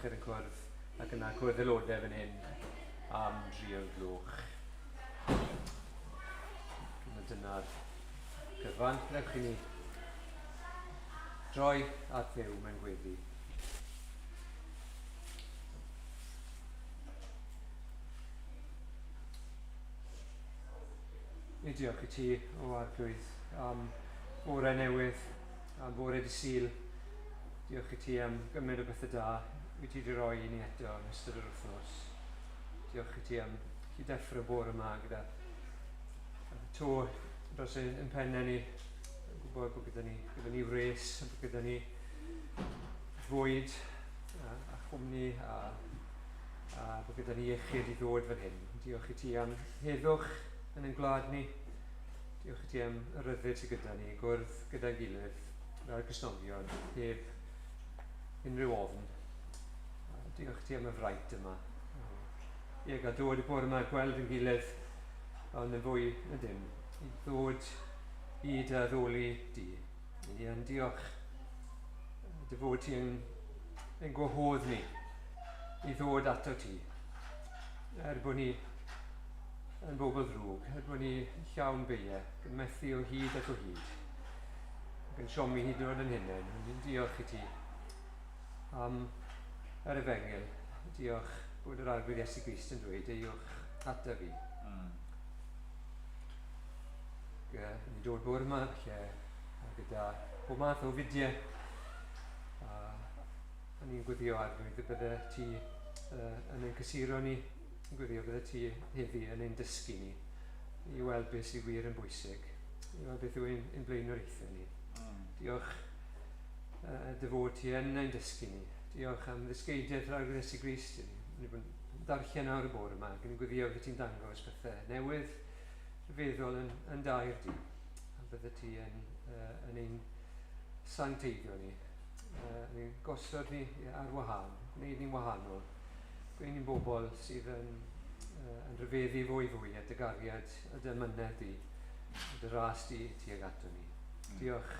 merched yn cwrdd, ac yna cwrdd aelodau fan hyn am 3 o'r gloch. Dyna'r cyfan. Gwnewch i ni droi at Dduw mewn gweddi. Ni diolch i ti, o Arglwydd, am fore newydd, am fore dy Sul. Diolch i ti am gymaint o bethau da wyt ti wedi rhoi i ni eto yn ystod yr wythnos. Diolch i ti am chi deffro bore yma gyda to dros ein pennau ni, yn gwybod bod gyda ni, gyda ni wres, bod gyda ni fwyd a, a chwmni a, a bod gyda ni iechyd i ddod fan hyn. Diolch i ti am heddwch yn ein gwlad ni. Diolch i ti am y rhyddid sydd gyda ni, gwrdd gyda'n gilydd fel Cristnogion heb unrhyw ofn. A diolch i ti am y fraint yma. Ie, gael dod y bore yma, gweld yn gilydd, ond yn fwy na dim, i ddod i dy addoli di. I yn diolch dy fod ti yn, yn gwahodd ni i ddod ato ti. Er bod ni yn bobl ddrwg, er bod ni llawn beiau, yn methu o hyd ac o hyd, ac yn siomi hyd yn oed yn hunain, ond ni'n diolch i ti am yr efengyl. Diolch bod yr Arglwydd Iesu Grist yn dweud, deuwch ata fi. Ni'n dod bore yma lle gyda pob math o fidiau. A, a ni'n gweddio Arglwydd y bydde ti uh, yn ein cysuro ni, yn gweddio bydde ti heddi yn ein dysgu ni i weld beth sydd wir yn bwysig, i weld beth yw ein, ein blaenoriaethau ni. Diolch uh, dy fod ti yn ein dysgu ni. Diolch am ddysgeidiaeth yr Arglwydd Iesu Grist. Ni wedi bod yn darllen nawr y bore yma ac yn gweddio fydde ti'n dangos pethau newydd, rhyfeddol yn, yn dair di. A bydde ti yn, uh, yn ein sancteiddio ni, uh, yn ein gosod ni ar wahân, gwneud ni'n wahanol, gwneud ni'n bobl sydd yn, uh, yn rhyfeddu fwy fwy at dy gariad a dy amynedd di, a dy ras di tuag ato ni. Diolch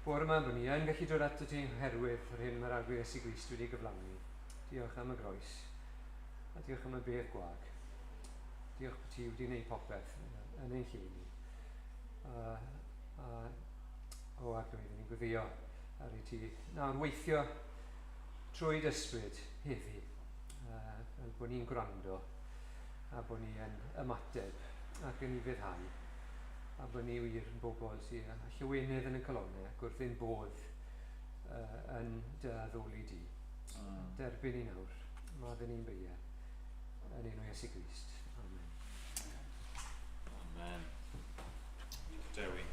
bore yma bod ni yn gallu dod ato ti oherwydd yr hyn mae'r Arglwydd Iesu Grist wedi gyflawni. Diolch am y groes. A diolch am y bedd gwag. Diolch bod ti wedi gwneud popeth yn ein lle ni. A, a o Arglwydd, ni'n gweddio ar i ti nawr weithio trwy dy ysbryd heddi, fel bod ni'n gwrando a bod ni yn ymateb ac yn ufuddhau a bod ni wir yn bobl sydd â llawenydd yn y calonnau ac wrth ein bodd uh, yn dy addoli di. Derbyn ni nawr, maddau ni'n beiau, yn enw Iesu Grist. Amen. Amen. Dewi.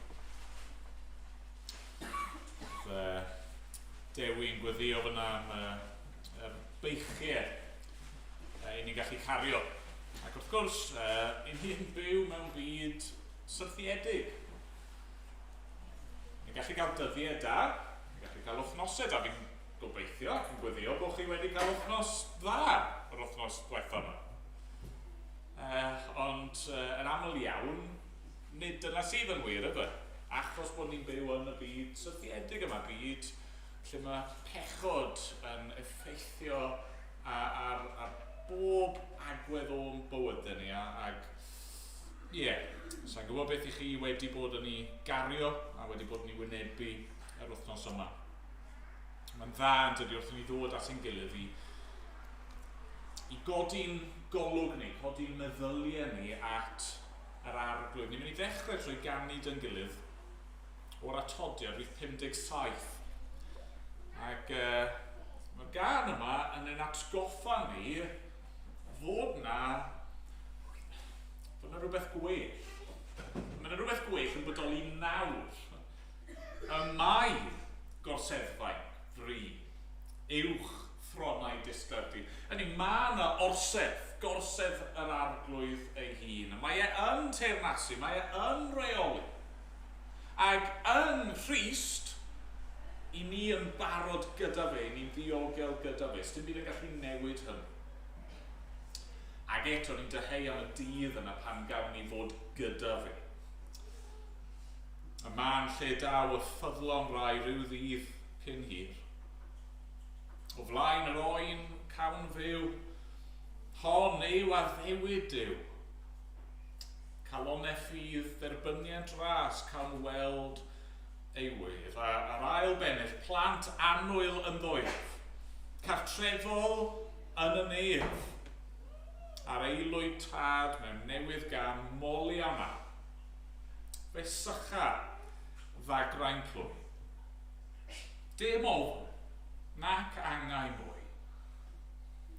Dewi'n gweddio fyna am uh, yr beichiau uh, i ni'n gallu cario. Ac wrth gwrs, uh, i ni'n byw mewn byd syrthiedig. Ni'n gallu cael dyddiau da, ni'n gallu cael wythnosau da. Fi'n gobeithio ac yn gweddio bod chi wedi cael wythnos dda yr wythnos diwetha yma. Uh, ond uh, yn aml iawn, nid dyna sydd yn wir, ydy. Achos bod ni'n byw yn y byd syrthiedig yma, byd lle mae pechod yn effeithio ar, ar, ar bob agwedd o'n bywydau ni. A, ag, ie, yeah, sa'n gwybod beth i chi wedi bod yn ei gario a wedi bod yn ei wynebu yr wythnos yma. Mae'n dda yn dydy wrth i ni ddod at ein gilydd i, i godi'n golwg ni, codi'n meddyliau ni at yr arglwydd. Ni'n mynd i ddechrau trwy ganu dy'n gilydd o'r atodiad rhif 57. Ac uh, mae'r gan yma yn ein atgoffa ni fod na, fod na rhywbeth gwell. Mae yna rhywbeth gwell yn bodoli nawr. Y mae gorseddfain fri uwch thronau disglair di. Hynny, mae yna orsedd, gorsedd yr arglwydd ei hun. Mae e yn teyrnasu, mae e yn reoli. Ac yng Nghrist, i ni yn barod gyda fe, i ni'n ddiogel gyda fe. Sdim byd yn gallu newid hynny. Ac eto, ni'n dyheu am y dydd yna pan gawn ni fod gyda fe. Y man lle daw y ffyddlon rai rhyw ddydd cyn hir. O flaen yr oes yw addewid Duw. Calonau ffydd dderbyniant ras cawn weld ei wedd. A, a'r ail bennill, plant annwyl ynddo ef, cartrefol yn y nef, ar aelwyd tad mewn newydd gan moli a mawr. Fe sycha ddagrau'n plwy. Dim ofn, nac angau mwy.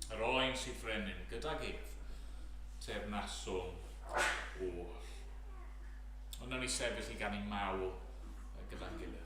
Yr oen sydd frenin gydag ef, teyrnaswn oll. Ond nawn ni sefyll i ganu mawl gyda'n gilydd.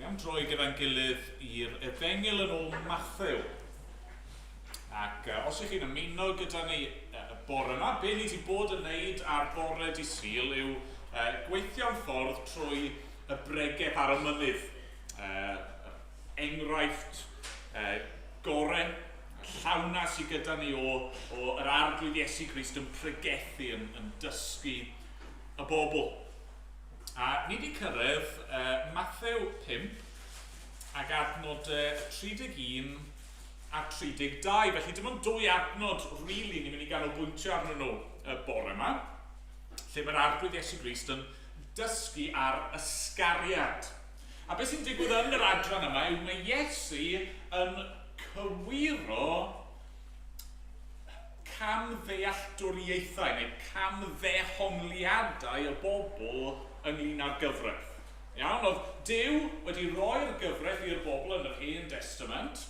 Ni am droi gyda'n gilydd i'r Efengyl yn ôl Mathew. Ac os ych chi'n ymuno gyda ni y bore yma, be ni wedi bod yn wneud ar bore di Sul yw gweithio'n ffordd trwy y bregeth ar y mynydd. Enghraifft gore, llawna sydd gyda ni o, o yr Arglwydd Iesu Grist yn pregethu, yn, yn dysgu y bobl. A ni wedi cyrraedd Mathew 5 ac adnodau 31 a 32. Felly dim ond dwy adnod rili ni'n mynd i ganolbwyntio arnyn nhw y bore yma, lle mae'r Arglwydd Iesu Grist yn dysgu ar ysgariad. A beth sy'n digwydd yn yr adran yma yw mae Iesu yn cywiro camddealltwriaethau neu camddehongliadau y bobl ynglyn â'r gyfraith. Iawn, oedd Duw wedi rhoi'r gyfraith i'r bobl yn yr Hen Destament,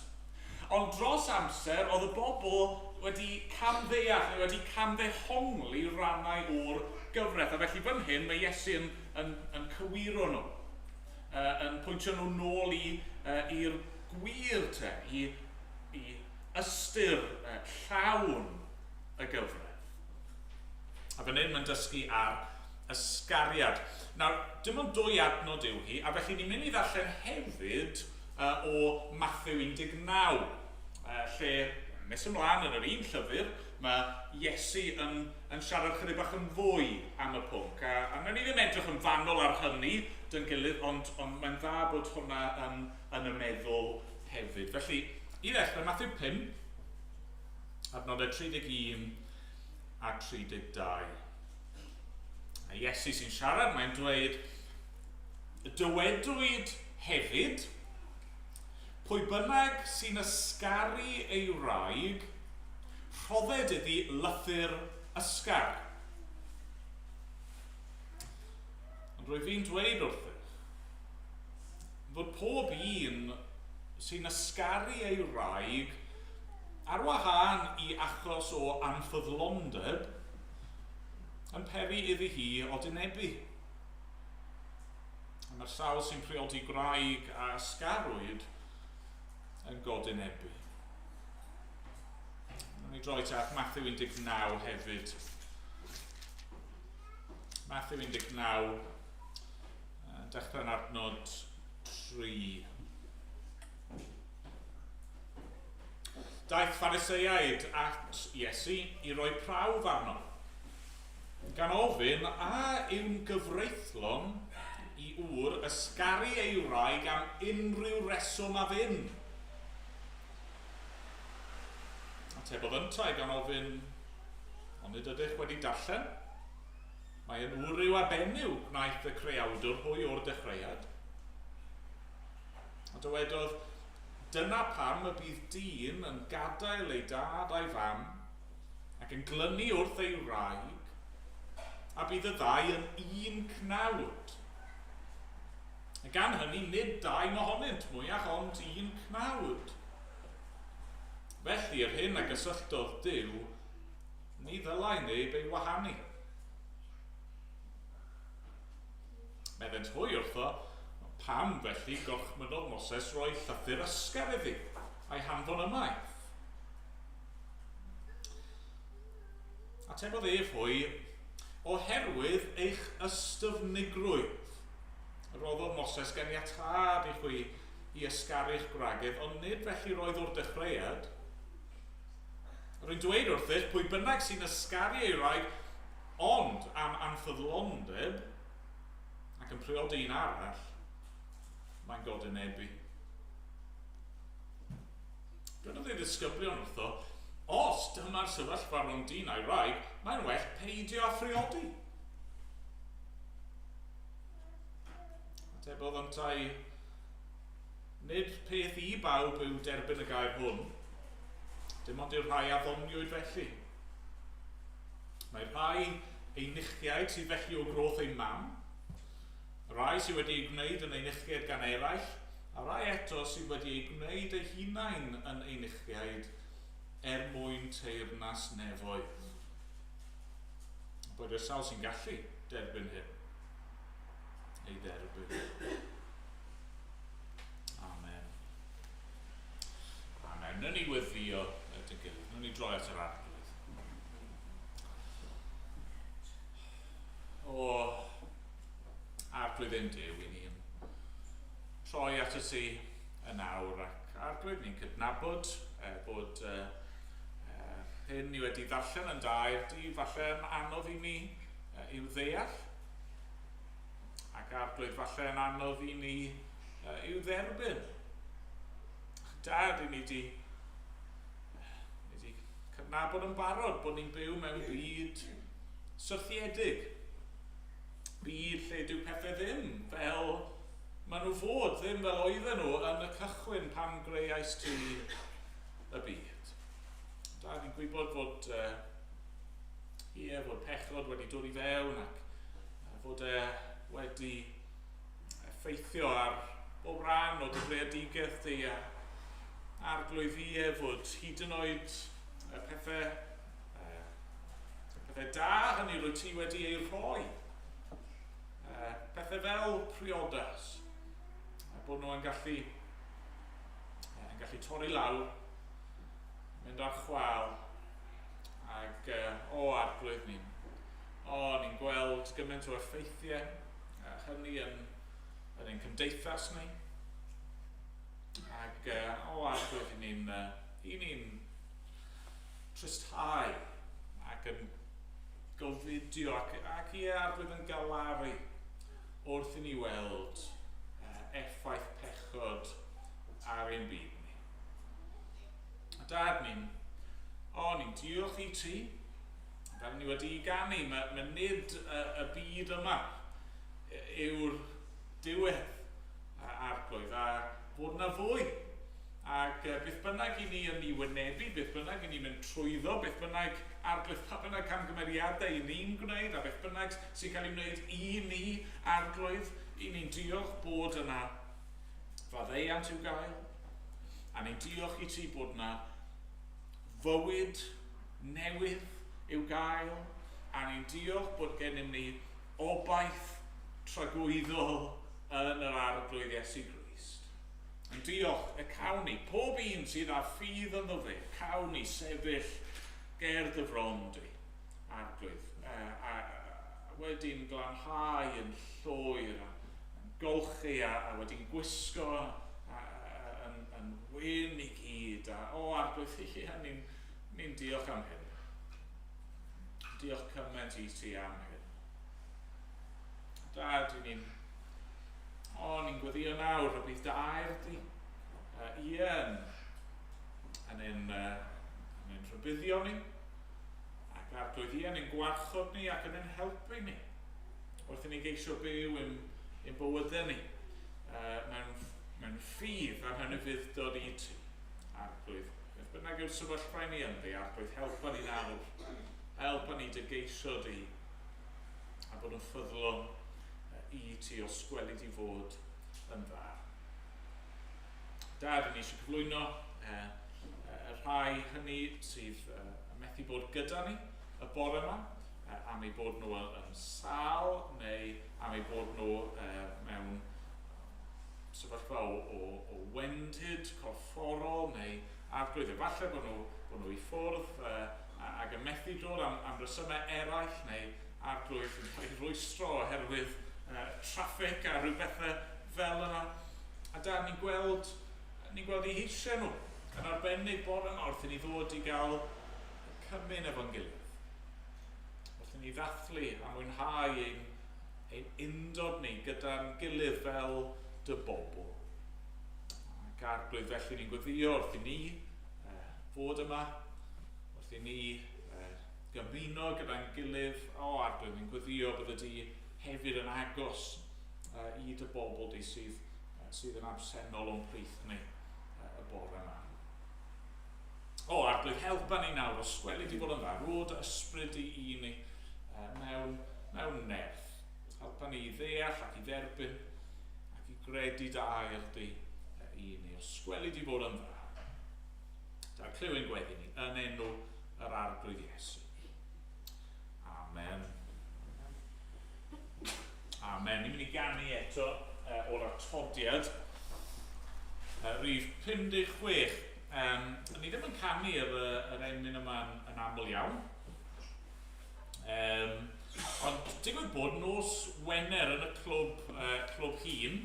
ond dros amser oedd y bobl wedi camddeall neu wedi camddehongli rannau o'r gyfraith, a felly fan hyn mae Iesu yn, yn, yn cywiro nhw, yn pwyntio nhw nôl i, i'r gwir te, i, i ystyr llawn y gyfraith. A fan hyn mae'n dysgu ar ysgariad. Nawr, dim ond dwy adnod yw hi, a felly ni'n mynd i ddarllen hefyd o Mathew 19, lle nes ymlaen yn yr un llyfr, mae Iesu yn, yn siarad chydig bach yn fwy am y pwnc. A, a wnawn ni ddim edrych yn fanwl ar hynny dy'n gilydd, ond, ond mae'n dda bod hwnna yn, yn y meddwl hefyd. Felly, i ddechrau, Matthew 5, adnodau 31 a 32. A Iesu sy'n siarad, mae'n dweud, Dywedwyd hefyd, pwy bynnag sy'n ysgaru ei wraig, rhodded iddi lythyr ysgar. Ond rwyf fi'n dweud wrthych, fod pob un sy'n ysgaru ei wraig ar wahân i achos o anffyddlondeb yn peri iddi hi odinebu. A mae'r sawl sy'n priodi gwraig a ysgarwyd yn godinebu. Wnawn ni droi at Matthew 19 hefyd. Matthew 19, dechrau'n adnod 3. Daeth Phariseiaid at Iesu i roi prawf arno, gan ofyn a yw'n gyfreithlon i ŵr ysgaru ei wraig am unrhyw reswm a fyn. Atebodd yntau gan ofyn, Onid ydych wedi darllen? Mae yn wryw a benyw gwnaeth y creawdwr hwy o'r dechreuad. A dywedodd, Dyna pam y bydd dyn yn gadael ei dad a'i fam, ac yn glynu wrth ei wraig, a bydd y ddau yn un cnawd. A gan hynny, nid dau mohonynt mwyach, ond un cnawd. Felly, yr hyn a gysylltodd Duw, ni ddylai neb ei wahanu. Meddent hwy wrtho, Pam felly gorchmynnodd Moses roi llythyr ysgar iddi, a'i hanfon ymaith? Atebodd ef hwy, Oherwydd eich ystyfnigrwydd. Rhoddodd Moses ganiatâd i chwi i ysgaru'ch gwragedd, ond nid felly roedd o'r dechreuad. Rwy'n dweud wrthych, pwy bynnag sy'n ysgaru ei wraig, ond am anffyddlondeb, ac yn priodi un arall, mae'n godinebu. Dywedodd ei ddisgyblion wrtho, os dyma'r sefyllfa rhwng dyn a'i wraig, mae'n well peidio â phriodi. Atebodd yntau, nid peth i bawb yw derbyn y gair hwn, dim ond i'r rhai a ddoniwyd felly. Mae rhai eunuchiaid sydd felly o groth eu mam, rhai sydd wedi eu gwneud yn eunuchiaid gan eraill, a rhai eto sydd wedi eu gwneud eu hunain yn eunuchiaid er mwyn teyrnas nefoedd. Boed i'r sawl sy'n gallu derbyn hyn, ei dderbyn. Amen. Amen. Nw'n ni weddio at y gilydd. Nw'n ni droi at yr arglwydd. O, arglwydd ein Duw, i ni'n troi at y ti yn awr ac arglwydd ni'n cydnabod eh, bod eh, eh, hyn ni wedi ddarllen yn dair di, falle yn anodd i ni eh, i'w ddeall ac arglwydd falle yn anodd i ni eh, i'w dderbyn. Dad, i ni di, ni di cydnabod yn barod bod ni'n byw mewn byd syrthiedig. Byd lle dyw pethau ddim fel maen nhw fod, ddim fel oedden nhw yn y cychwyn pan greais ti y byd. Da, ni'n gwybod fod, uh, ie, fod pechod wedi dod i fewn ac fod e wedi effeithio ar bob rhan o dy greadigaeth di a arglwydd ie fod hyd yn oed y pethau, y pethau da hynny rwy ti wedi eu rhoi. Pethau fel priodas, a bod nhw yn gallu, yn gallu torri lawr, mynd ar chwal, ac o arglwydd ni'n, o, ni'n gweld gymaint o effeithiau hynny yn, yn ein cymdeithas ni. Ac o, arglwydd, i ni'n i ni'n tristhau ac gofidio ac, ac ie, arglwydd yn galaru wrth i ni weld effaith pechod ar ein byd ni. A dad, ni'n, o, ni'n diolch i ti, fel ni wedi ganu, mae, mae nid y, y byd yma yw'r diwedd arglwydd, a bod yna fwy. Ac beth bynnag i ni yn ei wynebu, beth bynnag i ni'n mynd trwyddo, beth bynnag arglwydd, pa bynnag camgymeriadau i ni'n gwneud, a beth bynnag sy'n cael ei wneud i ni arglwydd, i ni'n diolch bod yna faddeuant i'w gael, a ni'n diolch i ti bod yna fywyd newydd i'w gael, a ni'n diolch bod gennym ni obaith tragwyddol yn yr arglwydd Iesu Grist. Yn diolch y cawn ni, pob un sydd â ffydd ynddo fe, cawn ni sefyll ger dy fron di, arglwydd, a, a, a wedi'n glanhau yn llwyr, a, yn golchi a, a wedi'n gwisgo a, a, yn, yn wyn i gyd. A, o, arglwydd, ie, ni'n ni diolch am hyn. Diolch cymaint i ti am hyn. Dad, i ni'n... O, ni'n gweddio nawr y bydd dy air di. Ie, yn, yn ein, yn ein rhybuddio ni. Ac arglwydd, ie, yn ein gwarchod ni ac yn ein helpu ni. Wrth i ni geisio byw ein, ein bywydau ni. Mewn, mewn ffydd a mewn ufudd-dod i ti. Arglwydd, beth bynnag yw'r sefyllfa i ni ynddi, arglwydd, helpa ni nawr. Helpa ni dy geisio di a bod yn ffyddlon i ti os gweli di fod yn dda. Dad, ni eisiau cyflwyno y rhai hynny sydd yn methu bod gyda ni y bore yma, am eu bod nhw yn sâl neu am eu bod nhw mewn sefyllfa o, o, o wendid corfforol neu arglwydd. Efallai bod nhw, bod nhw i ffwrdd ac yn methu dod am, am resymau eraill neu arglwydd yn cael ei rwystro oherwydd traffig a rhyw bethau fel yna. A da, ni'n gweld, ni'n gweld eu heisiau nhw yn arbennig bore yma wrth i ni ddod i gael cymun efo'n gilydd. Wrth i ni ddathlu a mwynhau ein, ein undod ni gyda'n gilydd fel dy bobl. Ac arglwydd felly ni'n gweddio wrth i ni fod yma, wrth i ni gymuno gyda'n gilydd. O, arglwydd, ni'n gweddio bydde di hefyd yn agos i dy bobl di sydd, sydd yn absennol o'n plith ni y bore yma. O, arglwydd, helpa ni nawr, os gweli di bod yn dda, rho dy ysbryd i, i ni mewn, mewn nerth. Helpa ni i ddeall ac i dderbyn ac i gredu dy air di i ni. Os gweli di bod yn dda. Da, clyw ein gweddi ni yn enw yr Arglwydd Iesu. Amen. Amen. Ni'n mynd i ganu eto o'r atodiad. Rhif 56. Um, ni ddim yn canu yr, yr emyn yma yn, yn aml iawn. Um, ond digwydd bod nos Wener yn y clwb, clwb hŷn,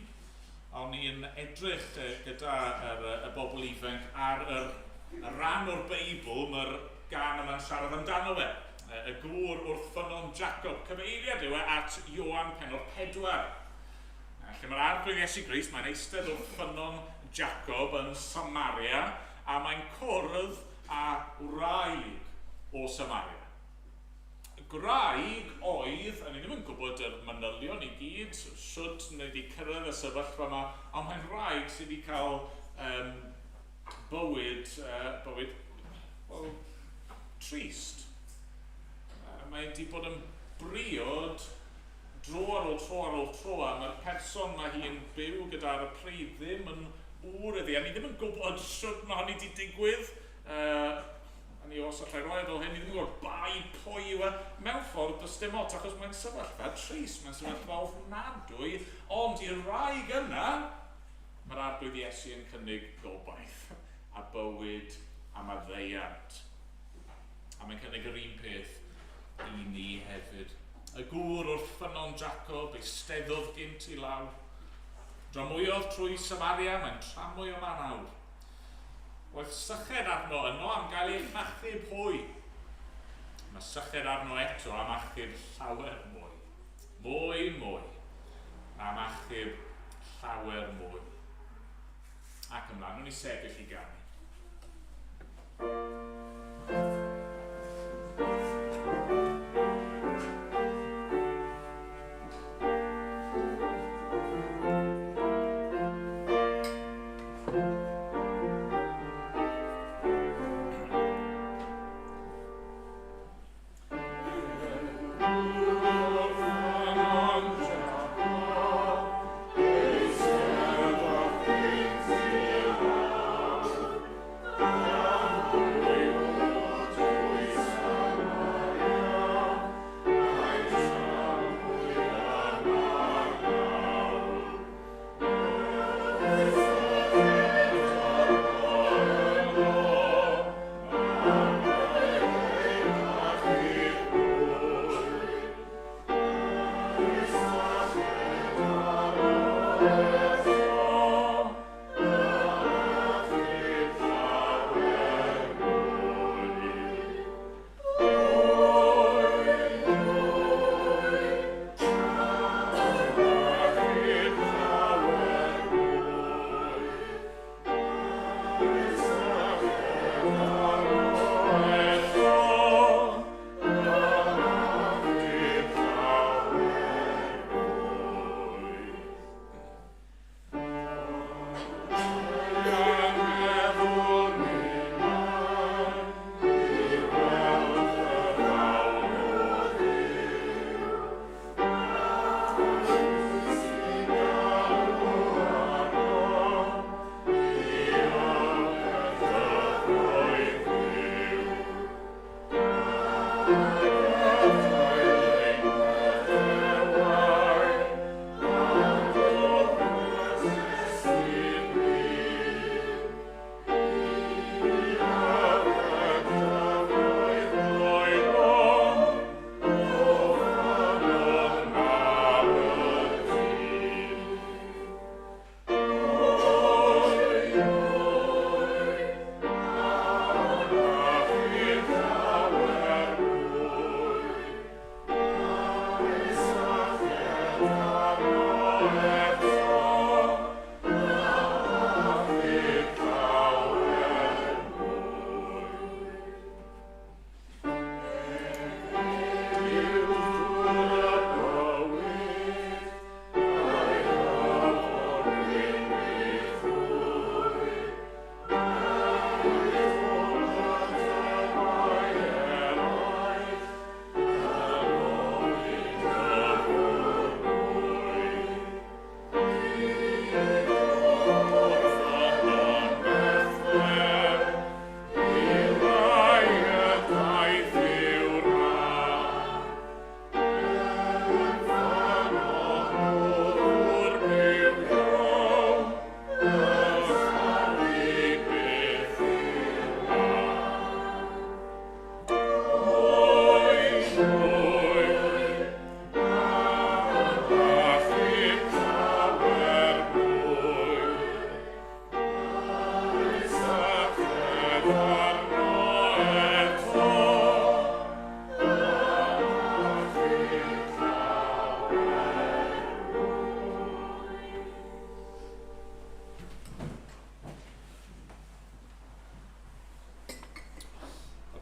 o'n i'n edrych gyda yr, y bobl ifanc ar yr, y rhan o'r Beibl mae'r gân yma'n siarad amdano fe. Y gŵr wrth ffynnon Jacob. Cyfeiriad yw e at Ioan pennod 4. Lle mae'r Arglwydd Iesu Grist, mae'n eistedd wrth ffynnon Jacob yn Samaria, a mae'n cwrdd â wraig o Samaria. Gwraig oedd, a ni ddim yn gwybod yr manylion i gyd, shwd ni wedi cyrraedd y sefyllfa yma, ond mae'n wraig sydd wedi cael um, bywyd, bywyd, wel, trist. Mae wedi bod yn briod dro ar ôl tro ar ôl tro, a mae'r person mae hi'n byw gyda ar y pryd ddim yn ŵr iddi, a ni ddim yn gwybod shwd mae hynny wedi digwydd. A ni os allai roi fel hyn, ni ddim yn gwybod bai pwy yw e. Mewn ffordd, does dim ots, achos mae'n sefyllfa trist, mae'n sefyllfa ofnadwy, ond i'r wraig yna, mae'r Arglwydd Iesu yn cynnig gobaith a bywyd a maddeuant. A mae'n cynnig yr un peth i ni hefyd. Y gŵr wrth ffynnon Jacob eisteddodd gynt i lawr. Dramwyodd trwy Samaria, mae'n tramwy yma nawr. Roedd syched arno yno am gael ei hachub hwy. Mae syched arno eto am achub llawer mwy. Mwy, mwy. Am achub llawer mwy. Ac ymlaen, nhw'n i sefyll i ganu.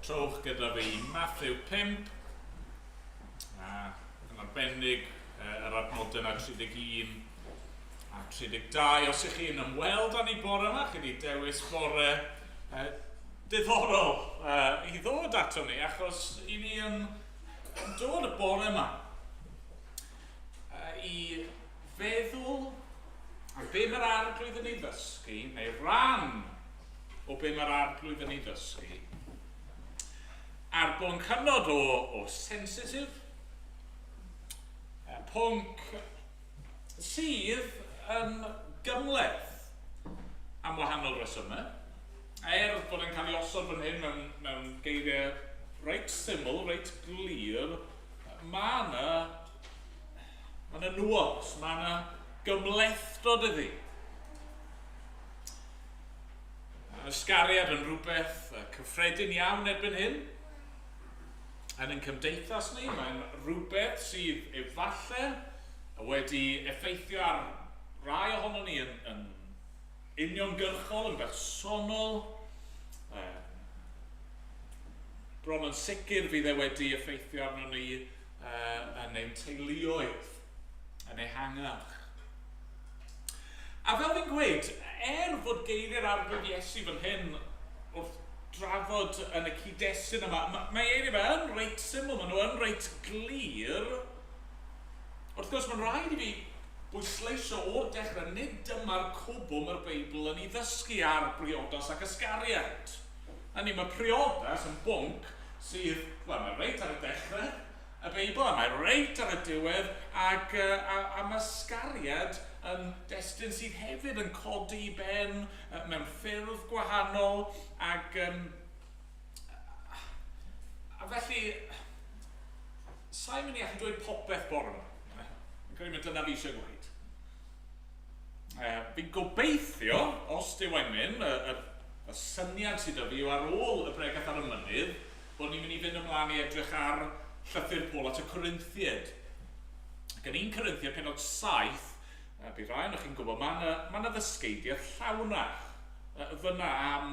Trowch gyda fi Matthew 5, a yn arbennig yr adnodau yna 31 a 32. Os ych chi'n ymweld â ni bore yma, chi wedi dewis bore diddorol i ddod ato ni, achos i ni yn dod y bore yma i feddwl am be mae'r Arglwydd yn ei ddysgu, neu ran o be mae'r Arglwydd yn ei ddysgu, ar bwnc hynod o sensitif, pwnc sydd yn gymhleth am wahanol resymau, er bod e'n cael ei osod fan hyn mewn geiriau reit syml, reit glir, mae yna ma nuance, mae yna gymhlethdod iddi. Ysgariad yn rhywbeth cyffredin iawn erbyn hyn. yn ein cymdeithas ni, mae'n rhywbeth sydd efallai wedi effeithio ar rai ohonon ni yn uniongyrchol, yn bersonol. Bron yn sicr fydd e wedi effeithio arno ni yn ein teuluoedd, yn ehangach. A fel fi'n gweud, er fod geiriau'r Arglwydd Iesu fan hyn wrth drafod yn y cyd-destun yma, mae eiriau fe yn reit syml, maen nhw yn reit glir. Wrth gwrs, mae'n rhaid i fi bwysleisio o'r dechrau, nid dyma'r cwbl mae'r Beibl yn ei ddysgu ar briodas ac ysgariad. Hynny, mae priodas yn bwnc sydd, wel, mae reit ar y dechrau y Beibl, a mae reit ar y diwedd, ac, a, a mae ysgariad yn destun sydd hefyd yn codi i ben mewn ffyrdd gwahanol, ac, a felly, sa'n mynd i allu dweud popeth bore yma. Fi'n credu mai dyna fi eisiau gweud. Fi'n gobeithio, os dyw e'n mynd, y syniad sydd 'da fi yw ar ôl y bregeth ar y mynydd, bod ni'n mynd i fynd ymlaen i edrych ar llythyr Paul at y Corinthiaid. Ac yn 1 Corinthiaid pennod 7, bydd rhai ohonoch chi'n gwybod, mae yna ma 'na ddysgeidiaeth llawnach fyna am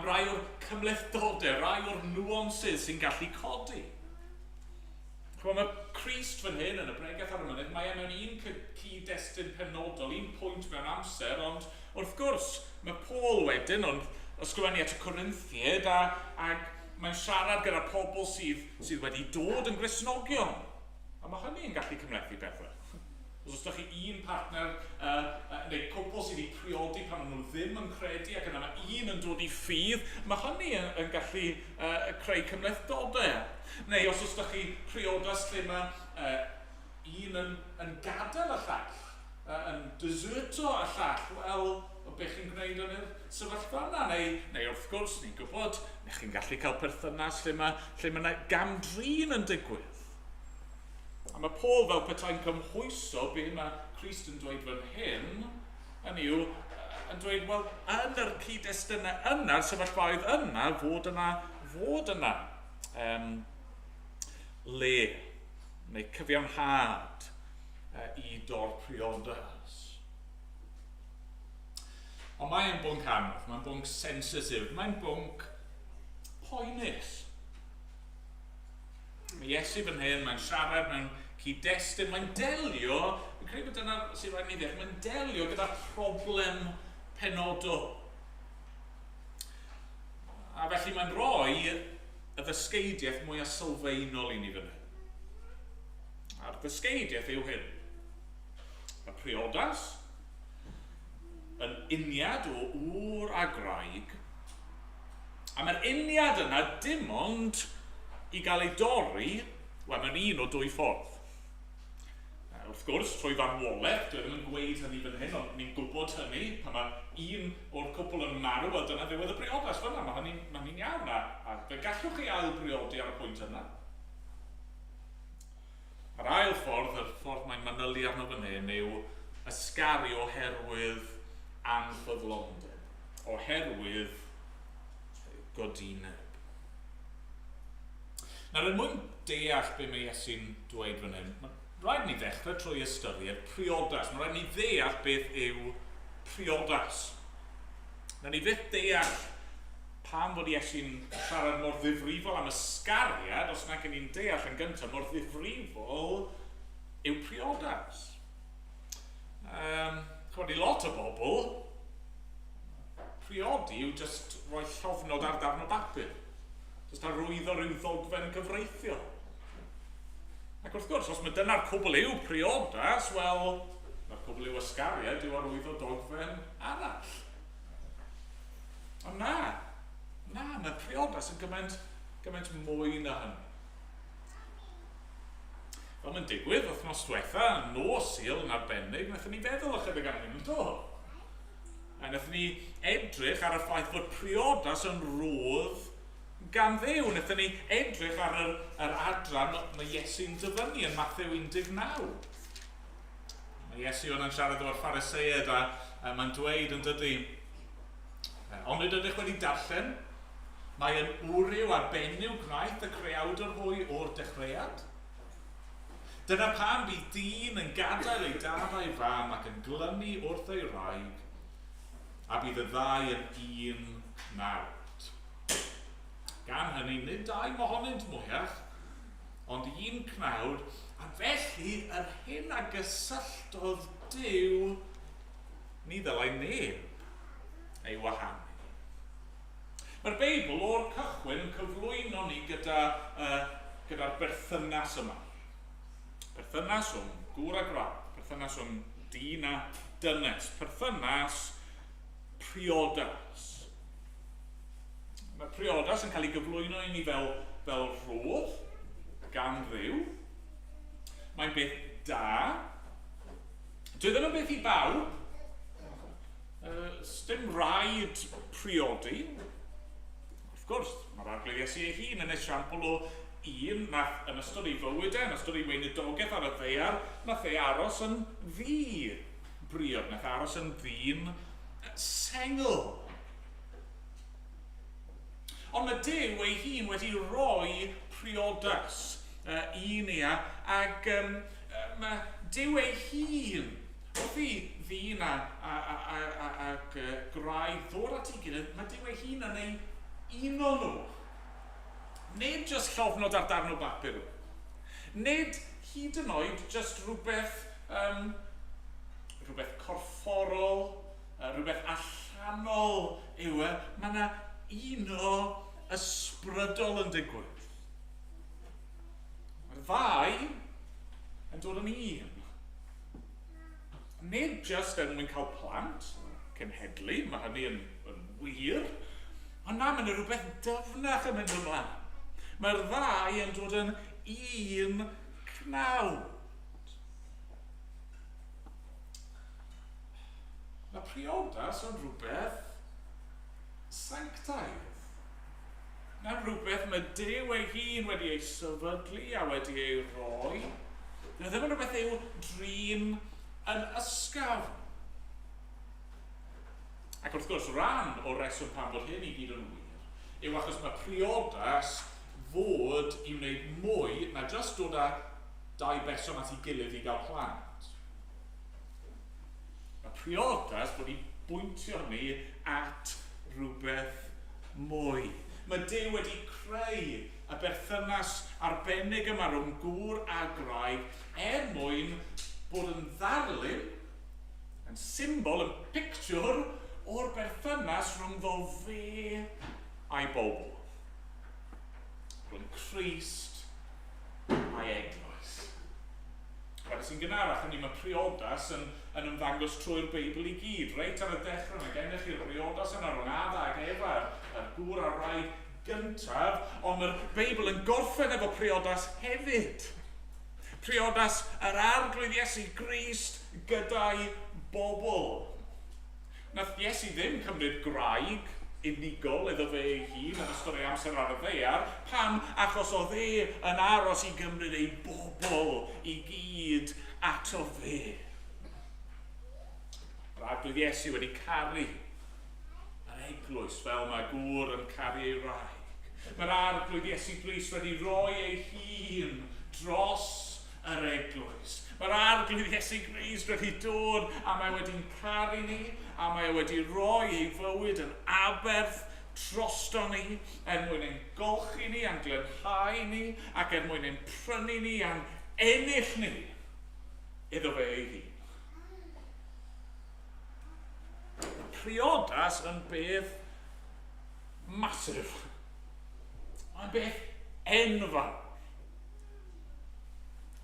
rai o'r cymhlethdodau, rai o'r nuances sy'n gallu codi. Chimod, mae Crist fan hyn yn y bregeth ar y mynydd, mae e mewn un cyd-destun penodol, un pwynt mewn amser, ond wrth gwrs, mae Paul wedyn yn ysgrifennu at y Corinthiaid a, ac mae'n siarad gyda pobl sydd wedi dod yn Gristnogion. A mae hynny yn gallu cymhlethu pethau. Os oes 'da chi un partner neu cwpl sydd wedi priodi pan maen nhw ddim yn credu ac yna mae un yn dod i ffydd, mae hynny yn gallu creu cymhlethdodau. Neu os oes 'da chi priodas lle mae un yn gadael y llall, yn deserto y llall, wel, be chi'n gwneud yn y sefyllfa yna? Neu wrth gwrs, ni'n gwybod, neu chi'n gallu cael perthynas lle mae 'na gam-drin yn digwydd. A mae Paul fel petai'n cymhwyso be mae Crist yn dweud fan hyn, hynny yw, yn dweud, wel, yn yr cyd-destunau yna, sefyllfaoedd yna, fod yna le, neu cyfiawnhad i dor priodas. Ond mae'n bwnc anodd, mae'n bwnc sensitif, mae'n bwnc poenus. Mae Iesu fan hyn, mae'n siarad mewn cyd-destun, mae'n delio, fi'n credu bod dyna sy'n rhaid ni ddeall, mae'n delio gyda problem penodol. A felly mae'n rhoi y ddysgeidiaeth mwyaf sylfaenol i ni fan hyn. A'r ddysgeidiaeth yw hyn. Mae priodas yn uniad o ŵr a gwraig, a mae'r uniad yna dim ond i gael ei dorri, wel, mewn un o dwy ffordd. Wrth gwrs, trwy farwolaeth, dwi ddim yn gweud hynny fan hyn, ond ni'n gwybod hynny, pan mae un o'r cwpl yn marw, wel dyna ddiwedd y briodas fyna, mae hynny'n iawn, a fe gallwch chi ail briodi ar y pwynt yna. A'r ail ffordd, y ffordd mae'n manylu arno fan hyn, yw ysgaru oherwydd anffyddlondeb, oherwydd godineb. Nawr, er mwyn deall be mae Iesu'n dweud fan hyn, mae rhaid ni ddechrau trwy ystyried priodas. Mae rhaid ni ddeall beth yw priodas. Nawr, ni fyth deall pam fod Iesu'n siarad mor ddifrifol am ysgariad, os nag ni'n deall yn gyntaf mor ddifrifol yw priodas. Chimod, i lot o bobl, priodi yw just rhoi llofnod ar darn o bapur. Just arwyddo rhyw ddogfen gyfreithiol. Ac wrth gwrs, os mae dyna'r cwbl yw priodas, wel, mae'r cwbl yw ysgariad yw arwyddo dogfen arall. Ond na, mae priodas yn gymaint, gymaint mwy na hynny. Fel mae'n digwydd, wythnos diwetha, nos Sul yn arbennig, wnaethon ni feddwl ychydig am hyn, do? A wnaethon ni edrych ar y ffaith fod priodas yn rhodd gan Dduw. Wnaethon ni edrych ar yr adran mae Iesu'n dyfynnu yn Mathew 19. Mae Iesu yna'n siarad efo'r Phariseaid a mae'n dweud yn dydy, "Onid ydych wedi darllen? Mae yn wryw a benyw gwnaeth y creawdwr hwy o'r dechreuad. Dyna pam bydd dyn yn gadael ei dad a'i fam ac yn glynu wrth ei wraig, a bydd y ddau yn un cnawd. Gan hynny, nid dau mohonynt mwyach, ond un cnawd, a felly yr hyn a gysylltodd Duw, ni ddylai neb ei wahanu. Mae'r Beibl o'r cychwyn yn cyflwyno ni gyda, uh, gyda'r berthynas yma. Perthynas rhwng gŵr a gwraig, perthynas rhwng dyn a dynes, perthynas priodas. Mae priodas yn cael ei gyflwyno i ni fel, fel rhodd gan Dduw. Mae'n beth da. Dwi ddim yn beth i bawb. Sdim rhaid priodi. Wrth gwrs, mae'r Arglwydd Iesu ei hun yn esiampl o un nath yn ystod ei fywyd e, yn ystod ei weinidogaeth ar y ddaear, nath e aros yn ddi-briod, nath e aros yn ddyn sengl. Ond mae Duw ei hun wedi rhoi priodas i ni, ac mae Duw ei hun Wrth i ddyn a, a, a, a, a, ac gwraig ddod at ei gilydd, mae Duw ei hun yn eu uno nhw. Nid jyst llofnod ar darn o bapur. Nid hyd yn oed jyst rhywbeth, um, rhywbeth corfforol, rhywbeth allanol yw e. Mae yna uno ysbrydol yn digwydd. Mae'r ddau yn dod yn un. Nid jyst er mwyn cael plant, cenhedlu, mae hynny yn, yn wir, ond na, mae yna rhywbeth dyfnach yn mynd ymlaen. Mae'r ddau yn dod yn un cnawd. Mae priodas yn rhywbeth sanctaidd. Mae'n rhywbeth mae Duw ei hun wedi ei sefydlu a wedi ei roi. Dyw e ddim yn rhywbeth i'w drin yn ysgafn. Ac wrth gwrs, rhan o'r reswm pam bod hyn i gyd yn wir yw achos mae priodas fod i wneud mwy na jyst dod â dau berson at ei gilydd i gael plant. Mae priodas fod i bwyntio ni at rhywbeth mwy. Mae Duw wedi creu y berthynas arbennig yma rhwng gŵr a gwraig er mwyn bod yn ddarlun, yn symbol, yn pictiwr o'r berthynas rhyngddo fe a'i bobl. Rhwng Crist a'i eglwys. Wedes i'n gynharach, hynny mae priodas yn, yn ymddangos trwy'r Beibl i gyd. Reit ar y dechrau mae gennych chi'r briodas yna rhwng Adda ac Efa, yr gŵr a'r wraig gyntaf, ond mae'r Beibl yn gorffen efo priodas hefyd. Priodas yr Arglwydd Iesu Grist gyda'i bobl. Nath Iesu ddim cymryd gwraig unigol iddo fe ei hun yn ystod ei amser ar y ddaear. Pam? Achos oedd e yn aros i gymryd ei bobl i gyd ato fe. Yr Arglwydd Iesu wedi caru yr eglwys fel mae gŵr yn caru ei wraig. Mae'r Arglwydd Iesu Grist wedi rhoi ei hun dros yr eglwys. Mae'r Arglwydd Iesu Grist wedi dod a mae wedi'n caru ni a mae e wedi rhoi ei fywyd yn aberth drosto ni er mwyn ein golchi ni a'n glanhau ni ac er mwyn ein prynu ni a'n ennill ni iddo fe ei hun. Mae priodas yn beth masif. Mae'n beth enfawr.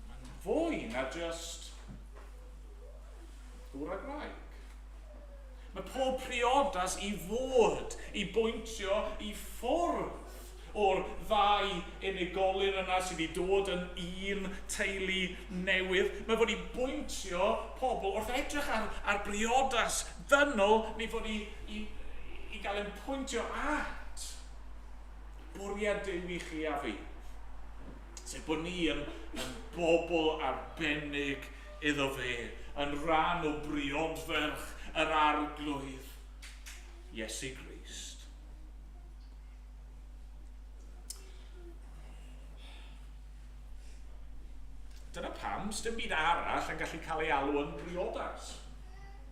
Mae'n fwy na just gŵr a gwraig. Mae pob priodas i fod i bwyntio i ffwrdd o'r ddau unigolyn yna sydd wedi dod yn un teulu newydd. Mae fod i bwyntio pobl wrth edrych ar, ar briodas ddynol, ni fod i, i, i gael ein pwyntio at bwriad Duw i chi a fi. Sef bod ni yn, yn bobl arbennig iddo fe, yn rhan o briodferch yr Arglwydd, Iesu Grist. Dyna pam, sdim byd arall yn gallu cael ei alw yn briodas.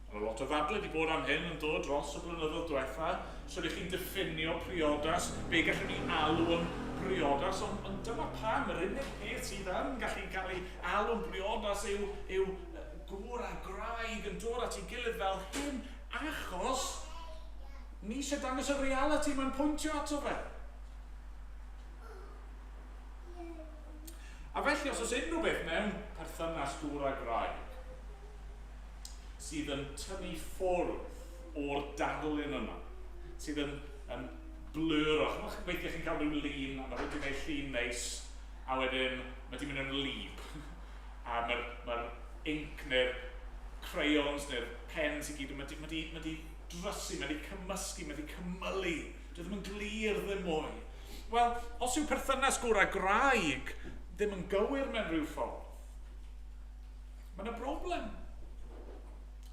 Mae lot o ddadlau wedi bod am hyn yn dod dros y blynyddoedd diwetha. So ydych chi'n diffinio priodas, be gallwn ni alw yn briodas, ond, ond dyma pam yr unig peth sydd yn gallu cael ei alw'n briodas yw, yw gŵr a gwraig yn dod at ei gilydd fel hyn, achos ni eisiau dangos y reality mae'n pwyntio ato fe. A felly, os oes unrhyw beth mewn perthynas gŵr a gwraig sydd yn tynnu ffwrdd o'r darlun yma, sydd yn, yn bluro, chymod, weithiau chi'n cael rhyw lun, a mae rhywun wedi gwneud llun neis, a wedyn mae wedi mynd yn wlyb, a mae'r mae inc neu'r crayons neu'r pens i gyd, mae wedi, mae wedi, mae wedi drysu, mae wedi cymysgu, mae wedi cymylu, dwi ddim yn glir ddim mwy. Wel, os yw perthynas gŵr a gwraig ddim yn gywir mewn rhyw ffordd, mae yna broblem.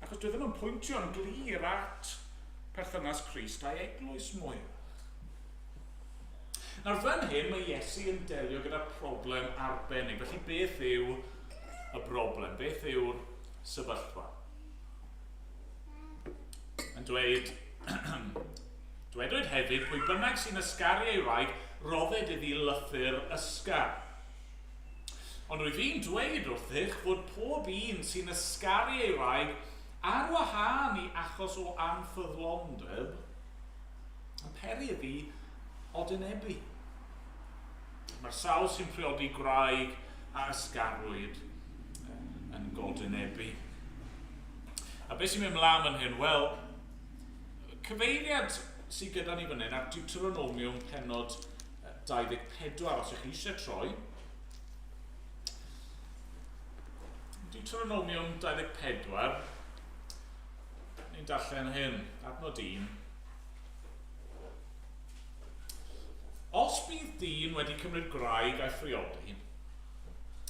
Achos dwi ddim yn pwyntio'n glir at perthynas Crist a'i eglwys mwy. Nawr fan hyn mae Iesu yn delio gyda problem arbennig. Felly beth yw y broblem? Beth yw'r sefyllfa? Yn dweud, Dwedwyd hefyd, pwy bynnag sy'n ysgaru ei wraig, rodded iddi lythyr ysgar. Ond rwyf i'n dweud wrthych fod pob un sy'n ysgaru ei wraig ar wahân i achos o anffyddlondeb yn peri iddi odinebu. Mae'r sawl sy'n priodi gwraig a ysgarwyd yn godinebu. A beth sy'n mynd mlaen fan hyn? Wel, cyfeiriad sydd gyda ni fan hyn at Deuteronomium penod 24, os ych chi eisiau troi. Deuteronomium 24, ni'n darllen hyn, adnod 1. Os bydd dyn wedi cymryd gwraig a'i phriodi,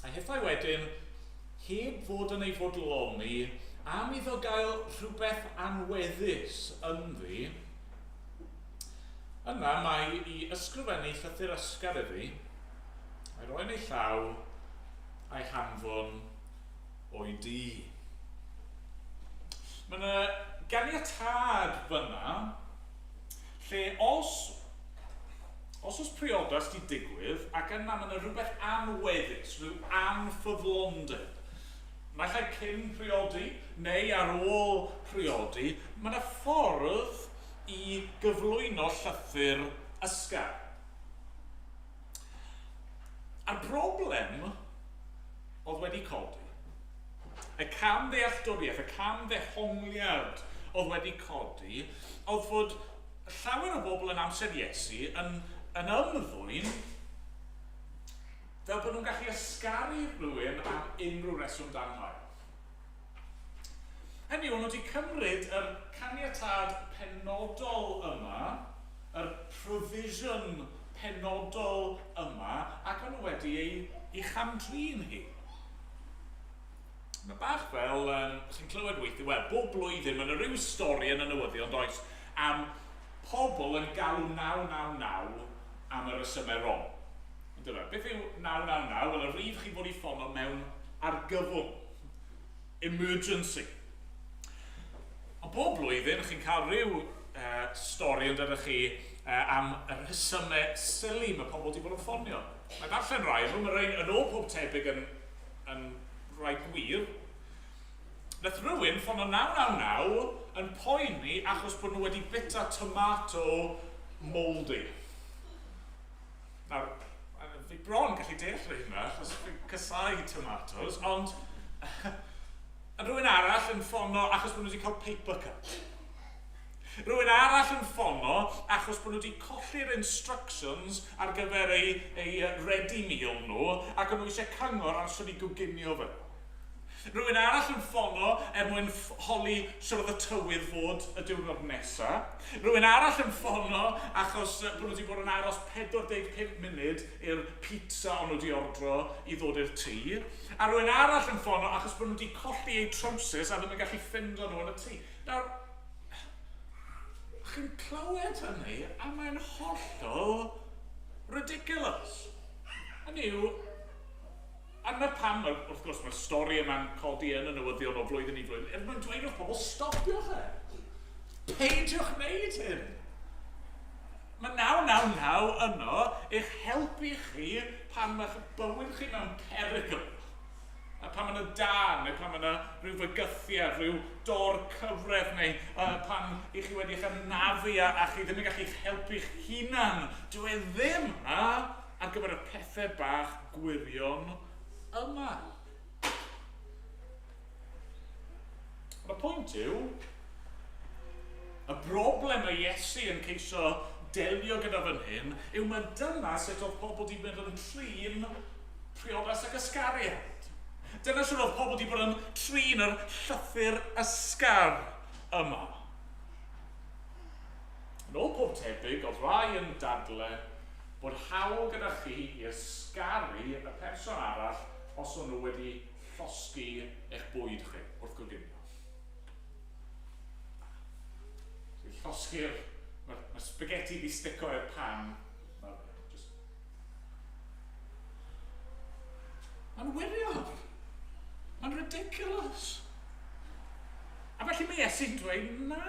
a hithau wedyn heb fod yn ei fodloni am iddo gael rhywbeth anweddus ynddi, yna mae i ysgrifennu llythyr ysgar iddi, a'i roi yn ei llaw, a'i hanfon o'i dŷ. Mae yna ganiatâd fyna lle os, os oes priodas di digwydd ac yna mae yna rhywbeth anweddus, rhyw anffyddlondeb, naill ai cyn priodi neu ar ôl priodi, mae yna ffordd i gyflwyno llythyr ysgar. A'r broblem oedd wedi codi, y cam ddealltwriaeth, y cam ddehongliad oedd wedi codi, oedd fod llawer o bobl yn amser Iesu yn, yn ymddwyn fel bod nhw'n gallu ysgaru rhywun am unrhyw reswm dan haul. Hynny yw, nhw wedi cymryd yr caniatâd penodol yma, yr provision penodol yma, ac o'n nhw wedi ei, ei chamdrin hi. Mae bach fel, um, chi'n clywed weithiau, wel, bob blwyddyn mae yna rhyw stori yn y newyddion, does, am pobl yn galw 999 am y resymau wrong. Dyma, beth yw 999? Wel, y rif chi fod i ffono mewn argyfwng. Emergency. Ond bob blwyddyn, chi'n cael rhyw uh, stori yn dydych chi uh, am y rhesymau silly mae pobl wedi bod yn ffonio. Mae darllen rai nhw, mae rhain yn ôl pob tebyg yn, yn rai gwir. Nath rhywun ffono 999 yn poeni achos bod nhw wedi bita tomato mouldy. Nawr, fi bron gallu deall hynna, achos fi'n casau tomatoes, ond rhywun arall yn ffono achos bod nhw wedi cael paper cut. Rhywun arall yn ffono achos bod nhw wedi colli'r instructions ar gyfer eu, eu ready meal nhw ac o'n nhw eisiau cyngor ar sut i goginio fe. Rhywun arall yn ffono er mwyn holi sut oedd y tywydd fod y diwrnod nesa. Rhywun arall yn ffono achos bod nhw wedi bod yn aros 45 munud i'r pizza o'n nhw wedi ordro i ddod i'r tŷ. A rhywun arall yn ffono achos bod nhw wedi colli eu trowsus a ddim yn gallu ffindo nhw yn y tŷ. Nawr, chi'n clywed hynny a mae'n hollol ridiculous. Hynny yw, A dyna pam, wrth gwrs, mae'r stori yma'n codi yn y newyddion o flwyddyn i flwyddyn, er mwyn dweud wrth pobl, stopiwch e! Peidiwch wneud hyn! Mae 999 yno i'ch helpu chi pan mae'ch bywyd chi mewn perygl. A pan mae yna dân, neu pan mae yna rhyw fygythiad, rhyw dor cyfraith, neu pan i chi wedi eich anafu a chi ddim yn gallu eich helpu'ch hunan. Dyw e ddim yna ar gyfer y pethau bach gwirion yma. Ond y pwynt yw, y broblem mae Iesu yn ceisio delio gyda fan hyn yw mae dyna sut oedd pobl wedi mynd yn trin priodas ac ysgariad. Dyna sut oedd pobl wedi bod yn trin yr llythyr ysgar yma. Yn ôl pob tebyg, oedd rhai yn dadle bod hawl gyda chi i ysgaru y person arall os o'n nhw wedi llosgi eich bwyd chi wrth goginio. So, llosgi'r... Mae'r ma spaghetti di stico i'r pan. Mae just... Mae'n wirion. Mae'n ridiculous. A felly mae Iesu'n dweud, na,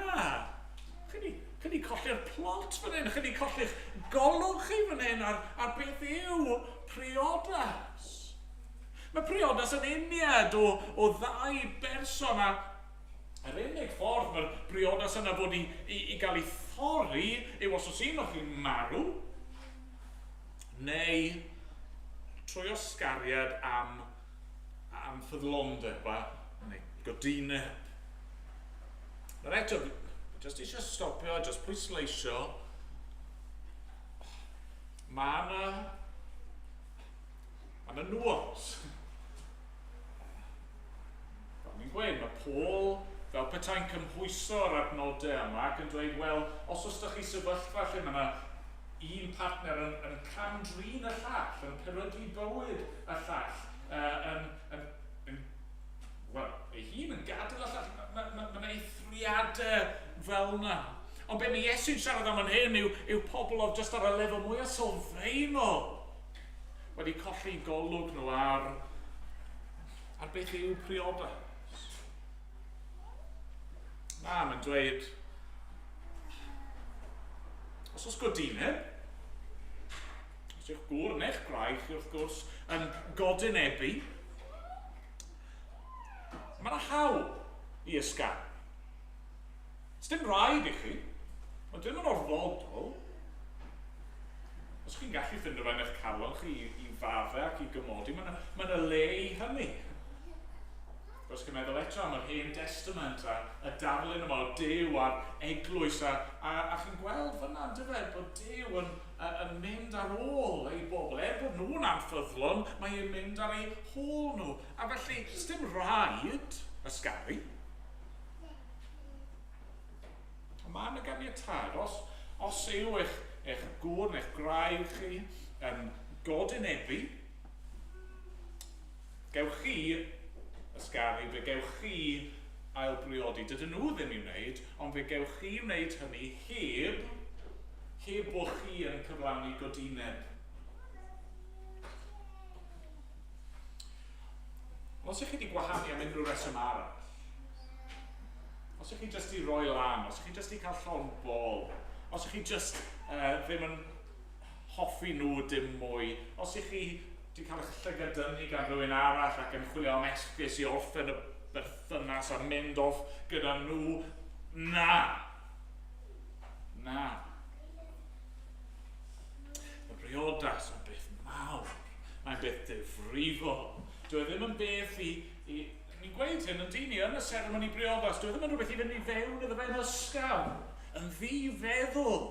Chi 'di, chi 'di colli'r plot fan hyn, chi 'di colli'ch golwg chi fan hyn ar, ar beth yw priodas. Mae priodas yn uniad o, o ddau berson a yr unig ffordd mae'r briodas yna fod i, i, i gael ei thorri yw os oes un o chi'n marw neu trwy osgariad am, am ffyddlondeb a, neu godineb. Ond eto, fi jyst eisiau stopio a jyst pwysleisio, mae yna, mae yna nuance. Fel ni'n gweud, mae Paul fel petai'n cymhwyso'r adnodau yma ac yn dweud, wel, os oes ydych chi sefyllfa lle mae yna un partner yn, yn cam-drin y llall, yn peryglu bywyd y llall, uh, yn, yn, yn wel, ei hun yn gadael y llall. Mae ma, ma, ma eithriadau fel yna. Ond be mae Iesu'n siarad am yn hyn yw, yw pobl oedd jyst ar y lefel mwyaf sylfaenol wedi colli golwg nhw ar, ar beth yw priodas. Na, mae'n dweud, os oes godineb, os yw'ch gŵr neu'ch gwraig chi wrth gwrs yn godinebu, Mae yna hawl i ysgaru. Sdim rhaid i chi. Mae ddim yn orfodol. Os chi'n gallu ffindo fe yn eich calon chi i, i fadde ac i gymodi, mae yna, mae yna le i hynny. Os chi'n meddwl eto am yr Hen Testament a y darlun yma o Duw a'r eglwys a, a, a chi'n gweld fyna yn dyfe bod Duw yn, yn mynd ar ôl ei bobl. Er bod nhw'n anffyddlon, mae e'n mynd ar eu hôl nhw. A felly, sdim rhaid ysgaru. Ond mae yna ganiatâd. Os, os yw eich, eich gŵr neu'ch gwraig chi yn godinebu, gewch chi ysgaru, fe gewch chi ailbriodi. Dydyn nhw ddim i'w wneud, ond fe gewch chi wneud hynny heb, heb bod chi yn cyflawni godineb. Os ych chi wedi gwahanu am unrhyw reswm arall, os ych chi jyst i roi lan, os ych chi jyst i cael llond bol, os ych chi jyst ddim yn hoffi nhw dim mwy, os ych chi wedi cael eich llygad-dynnu gan rywun arall ac yn chwilio am esgus i orffen y berthynas a mynd off gyda nhw, na! Na. Y briodas yn beth mawr. Mae'n beth difrifol. Dyw e ddim yn beth i... i ni'n gweud hyn yn dyn ni yn y seremoni briodas. Dyw e ddim yn rhywbeth i fynd i fewn iddo fe'n ysgafn, yn ddi-feddwl.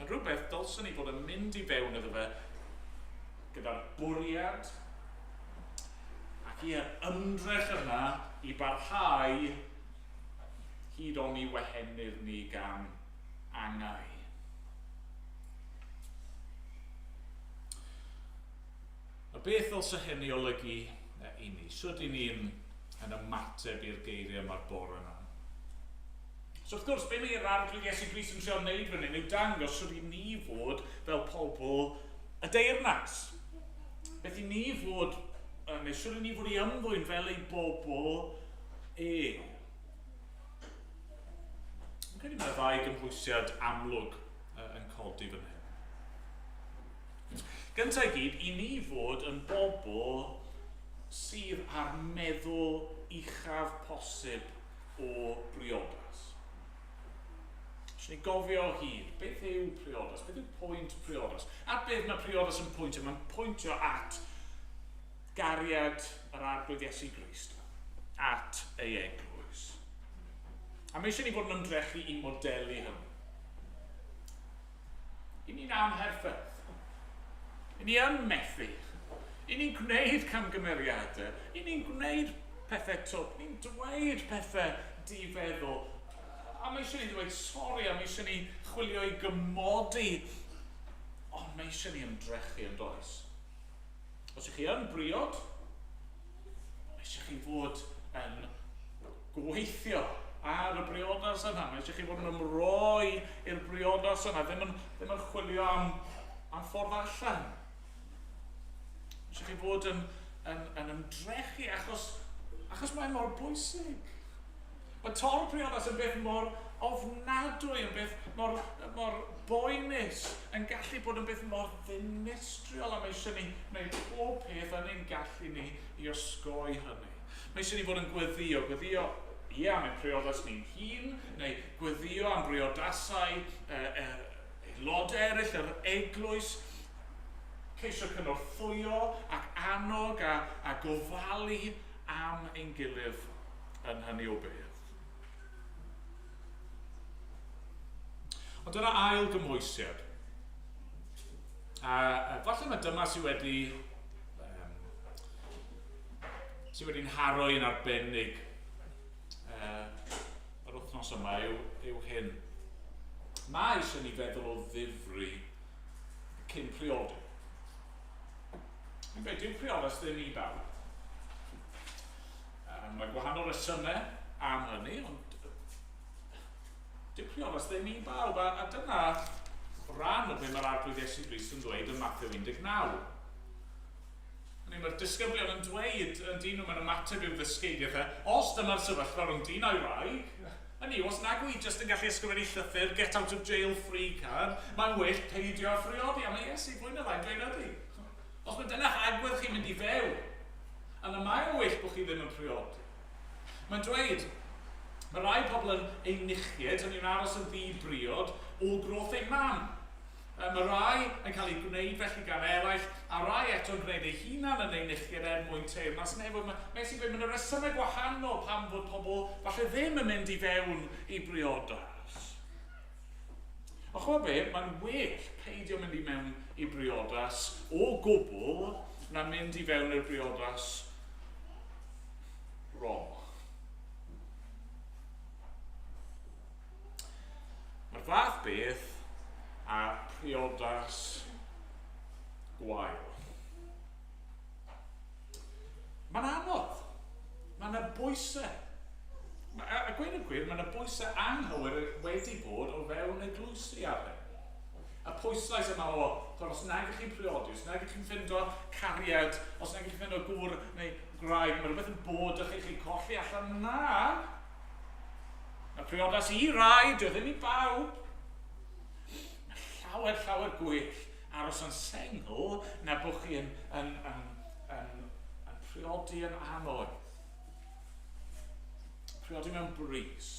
Mae'n rhywbeth dylswn ni fod yn mynd i fewn iddo fe gyda'r bwriad ac i'r ymdrech yna i barhau hyd oni wehenir ni gan angau. A beth ddylse hyn ei olygu i ni? Sut i ni'n yn ymateb i'r geiriau yma'r bore yma? So wrth gwrs, be mae'r Arglwydd Iesu Grist yn trio wneud fan hyn yw dangos sut i ni fod fel pobl y deyrnas. Beth i ni fod, neu siwr i ni fod i ymddwyn fel ei bobl e. Yn credu mae ddau gymhwysiad amlwg yn codi fan hyn. Gyntaf i gyd, i ni fod yn bobl sydd â'r meddwl uchaf posib o briodas. Eisiau ni gofio o hyd, beth yw priodas? Beth yw pwynt priodas? At beth mae priodas yn pwyntio? Mae'n pwyntio at gariad yr Arglwydd Iesu Grist, at ei eglwys. A mae eisiau ni fod yn ymdrechu i modelu hynny. I ni'n amherffaith. I ni yn methu. I ni'n gwneud camgymeriadau. I ni'n gwneud pethau twp. Ni'n dweud pethau difeddwl. A mae eisiau ni ddweud sori, a mae eisiau ni chwilio i gymodi. Ond mae eisiau ni ymdrechu yn does. Os ych chi yn briod, mae eisiau chi fod yn gweithio ar y briodas yna. Mae eisiau chi fod yn ymroi i'r briodas yna, ddim yn, ddim yn chwilio am, am ffordd allan. Mae eisiau chi fod yn, yn, yn ymdrechu achos, achos mae mor bwysig. Mae tor priodas yn beth mor ofnadwy, yn beth mor, mor boenus, yn gallu bod yn beth mor ddinistriol, a mae eisiau ni wneud pob peth yn ein gallu ni i osgoi hynny. Mae eisiau ni fod yn gweddio, gweddio ie am ein priodas ni'n hun, neu gweddio am briodasau aelodau eraill yr eglwys, ceisio cynorthwyo ac annog a, a gofalu am ein gilydd yn hynny o beth. Ond dyna ail gymhwysiad. A, a falle mae dyma sydd wedi um, sydd wedi'n haro i'n arbennig yr wythnos yma yw, yw hyn. Mae eisiau ni feddwl o ddifri cyn priodi. Yn gweud, dyw priodas ddim i bawb. Mae gwahanol resymau am hynny, ond dyw priodas ddim i bawb, a, a dyna rhan o beth mae'r Arglwydd Iesu Grist yn dweud yn Mathew 19. Hynny, mae'r disgyblion yn dweud yn dyn nhw mewn ymateb i'w ddysgeidiaeth e, os dyma'r sefyllfa rhwng dyn a'i wraig, hynny yw, os nag wyt jyst yn gallu ysgrifennu llythyr get out of jail free card, mae'n well peidio â phriodi, a mae Iesu fwy na lai'n dweud ydy. Os mae dyna'ch agwedd chi'n mynd i fewn, yna mae'n well bod chi ddim yn priodi. Mae'n dweud, mae rai pobl yn eunuchiaid, hynny yw'n aros yn ddi-briod, o groth eu mam. Mae rai yn cael eu gwneud felly gan eraill, a rai eto yn gwneud eu hunan yn eunuchiaid er mwyn teyrnas nefoedd. Mae, mae Iesu'n gweud, mae yna resymau gwahanol pam fod pobl falle ddim yn mynd i fewn i briodas. Ond ch'mod be, mae'n well peidio mynd i mewn i briodas o gwbl na mynd i fewn i'r briodas wrong. Mae'r fath beth a priodas gwael. Mae'n anodd. Mae yna bwysau. A, a gweud y gwir, mae yna bwysau anghywir wedi bod o fewn eglwysi ar hyn. Y pwyslais yma o, twel, os nag ych chi'n priodi, os nag ych chi'n ffindo cariad, os nag ych chi'n ffindo gŵr neu gwraig, mae rhywbeth yn bod â chi, chi'n colli allan. Na! Mae priodas i rai, dio ddim i bawb. Mae llawer, llawer gwell aros yn sengl na bod chi yn, yn, yn, yn, yn priodi yn anoedd. Priodi mewn brys.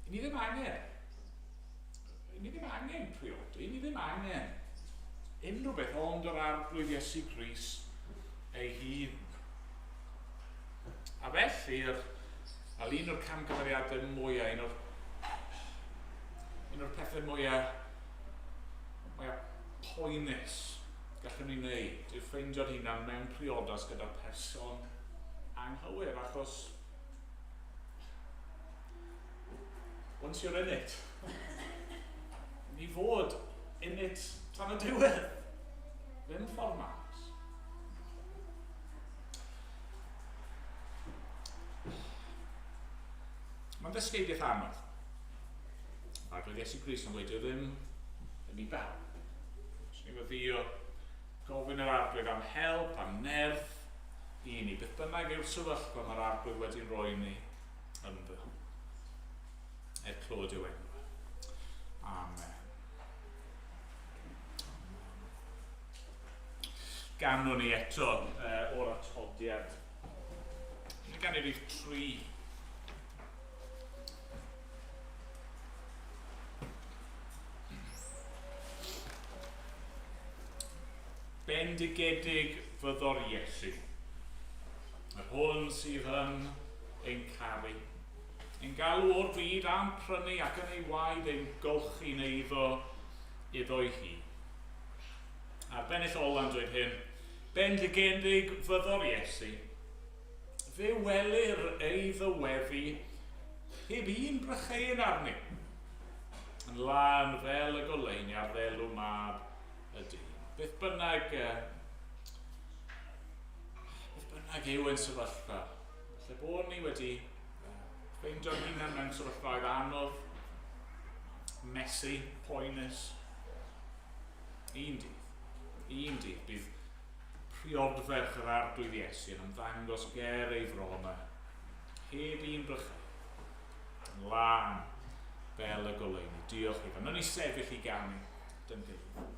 I ni ddim angen. I ni ddim angen priodi, i ni ddim angen unrhyw beth ond yr Arglwydd Iesu Grist ei hun. A felly, yr, a un o'r camgymeriadau mwyaf, un o'r, un o'r pethau mwyaf, mwyaf poenus gallwn ni wneud yw ffeindio'n hunan mewn priodas gyda person anghywir, achos once you're in it, ni fod in it tan y diwedd. Ddim ffordd mas. Mae'n ddysgeidiaeth anodd. Arglwydd Iesu Grist yn dweud, ddim yn i bawb. Os ni weddio gofyn yr Arglwydd am help, am nerth i ni, beth bynnag yw'r sefyllfa mae'r Arglwydd wedi'n rhoi ni ynddo. Er clod i'w enw. Amen. Ganwn ni eto o'r atodiad. Ni gan i rif 3. Bendigedig fyddo'r Iesu, yr hwn sydd yn ein caru, ein galw o'r byd a'n prynu ac yn ei waed ein golchi'n eiddo iddo'i hun. A'r bennill ola'n dweud hyn, bendigedig fyddo'r Iesu, Fe welir ei ddyweddi heb un brycheuyn arni, yn lân fel y goleuni ar ddelw mab y dyn. Beth bynnag, beth bynnag yw ein sefyllfa, lle bod ni wedi ffeindio'n hunan mewn sefyllfaoedd anodd, messy, poenus, un dydd, un dydd, bydd Priodferch yr Arglwydd Iesu yn ymddangos ger ei fron a heb un brychau, yn lân fel y goleuni. Diolch iddo. Nawn ni sefyll i ganu dyn gilydd.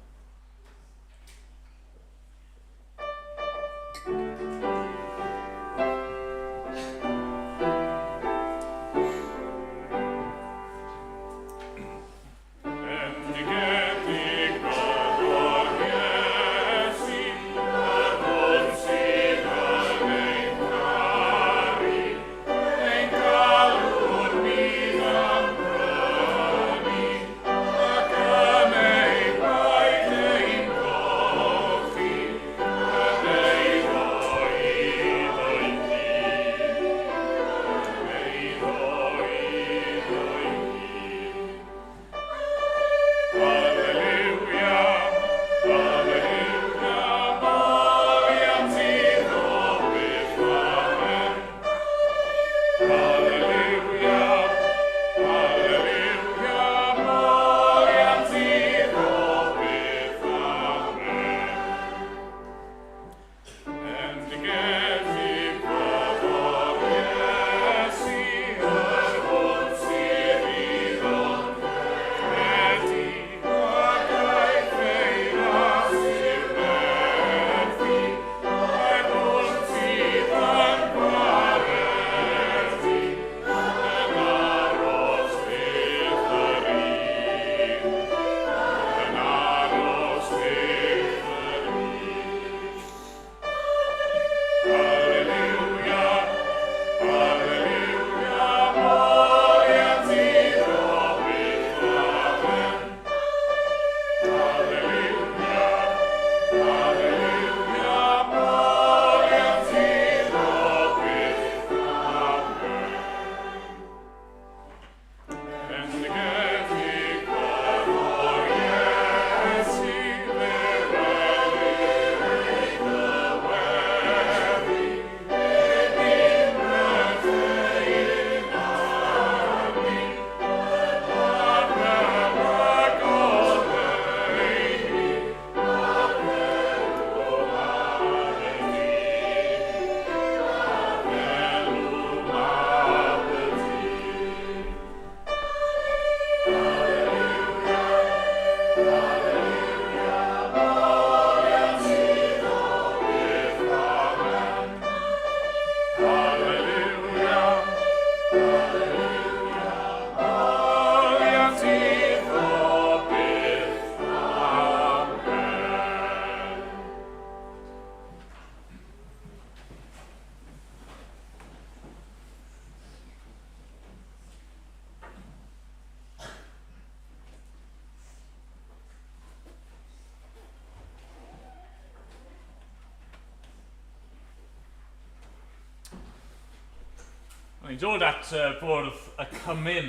Ni'n dod at bwrdd y cymun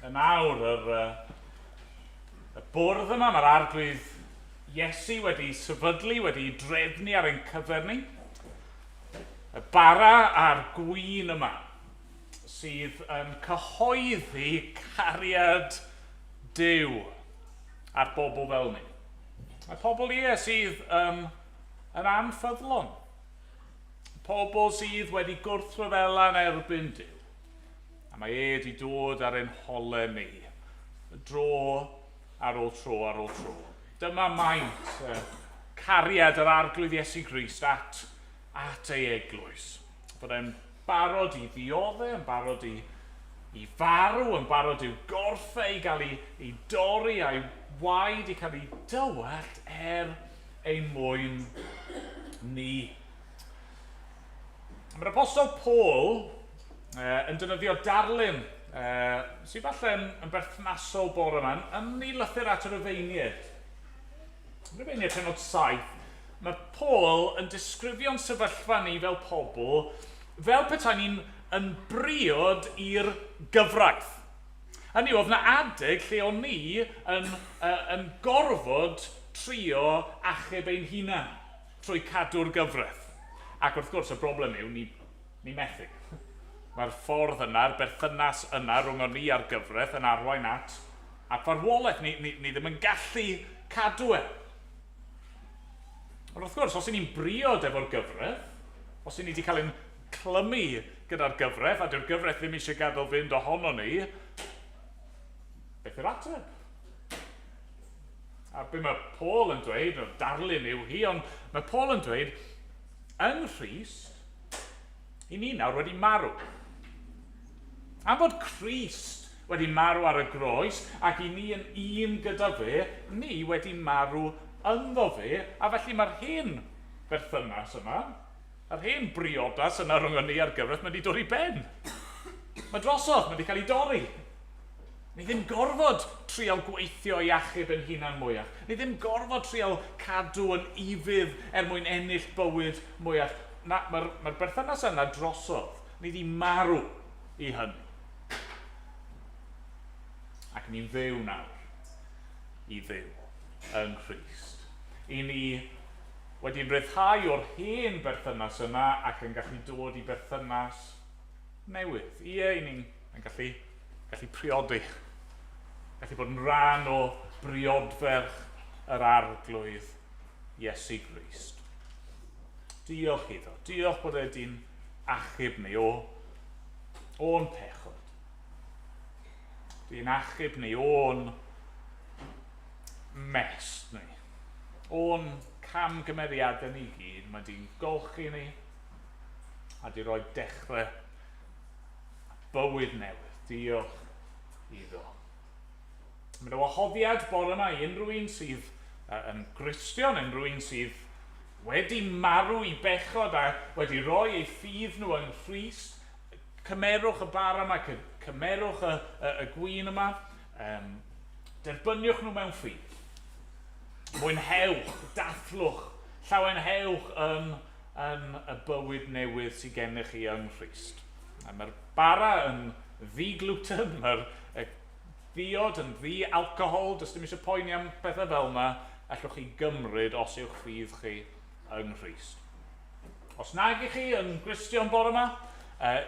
yn awr, yr, y bwrdd yma, mae'r arglwydd Iesu wedi sefydlu, wedi drefnu ar ein cyfer ni. Y bara a'r gwin yma sydd yn cyhoeddi cariad Duw at bobl fel ni. Mae pobl ie sydd yn anffyddlon. Pobl sydd wedi gwrthryfela yn erbyn Duw. A mae e wedi dod ar ein hole ni. Dro ar ôl tro ar ôl tro. Dyma maint cariad yr Arglwydd Iesu Grist at, at ei eglwys. Bod e'n barod i ddiodde, yn barod i, i farw, yn barod i'w gorff e i gael ei, ei dorri a'i waed i cael ei dywallt er ein mwyn ni. Mae'r apostol Paul yn defnyddio darlun sydd falle yn, yn berthnasol bore yma, yn ei lythyr at y Rufeiniaid. Rufeiniaid penod 7, mae Paul yn disgrifio'n sefyllfa ni fel pobl fel petai ni'n yn briod i'r gyfraith. Hynny yw, oedd 'na adeg lle o'n ni yn, yn gorfod trio achub ein hunan trwy cadw'r gyfraith. Ac wrth gwrs, y broblem yw, ni, ni methu. Mae'r ffordd yna, yr berthynas yna rhwng o'n ni a'r gyfraith yn arwain at, at farwolaeth. Ni, ni, ni ddim yn gallu cadw e. Ond wrth gwrs, os y'n ni'n briod efo'r gyfraith, os y'n ni wedi cael ein clymu gyda'r gyfraith, a dyw'r gyfraith ddim eisiau gadael fynd ohono ni, beth yw'r ateb? A be mae Paul yn dweud, no, darlun yw hi, ond mae Paul yn dweud, yng Nghrist, i ni nawr wedi marw. Am fod Crist wedi marw ar y groes ac i ni yn un gyda fe, ni wedi marw ynddo fe, a felly mae'r hen berthynas yma, yr hen briodas yna rhwng ni a'r gyfraith, mae wedi dod i ben. Mae drosodd, mae wedi cael ei dorri. Ni ddim gorfod trial gweithio i achub yn hunan mwyach. Ni ddim gorfod trial cadw yn ufudd er mwyn ennill bywyd mwyach. Na, mae'r mae berthynas yna drosodd. Ni wedi marw i hynny. Ac ni'n fyw nawr i Dduw yng Nghrist. I ni wedi'n rhyddhau o'r hen berthynas yna ac yn gallu dod i berthynas newydd. Ie, i ni'n gallu, gallu priodi. Gallu bod yn rhan o briodferch yr Arglwydd Iesu Grist. Diolch iddo. Diolch bod e di'n achub ni o, o'n pechod. Di'n achub ni o'n mess ni. O'n camgymeriadau ni gyd. Mae di'n golchi ni a di roi dechrau bywyd newydd. Diolch iddo. Mae yna wahoddiad bore yma i unrhyw un sydd yn Gristion, unrhyw un sydd wedi marw i bechod a wedi rhoi eu ffydd nhw yng Nghrist. Cymerwch y bara yma, cymerwch y, y, y gwin yma, derbyniwch nhw mewn ffydd. Mwynhewch, dathlwch, llawenhewch yn, yn y bywyd newydd sydd gennych chi yng Nghrist. Mae'r bara yn ddi-gluten, mae'r ddiod yn ddi-alcohol, does dim eisiau poeni am pethau fel yna, allwch chi gymryd os yw'ch ffydd chi yng Nghrist. Os nag i chi yn Gristion bore yma,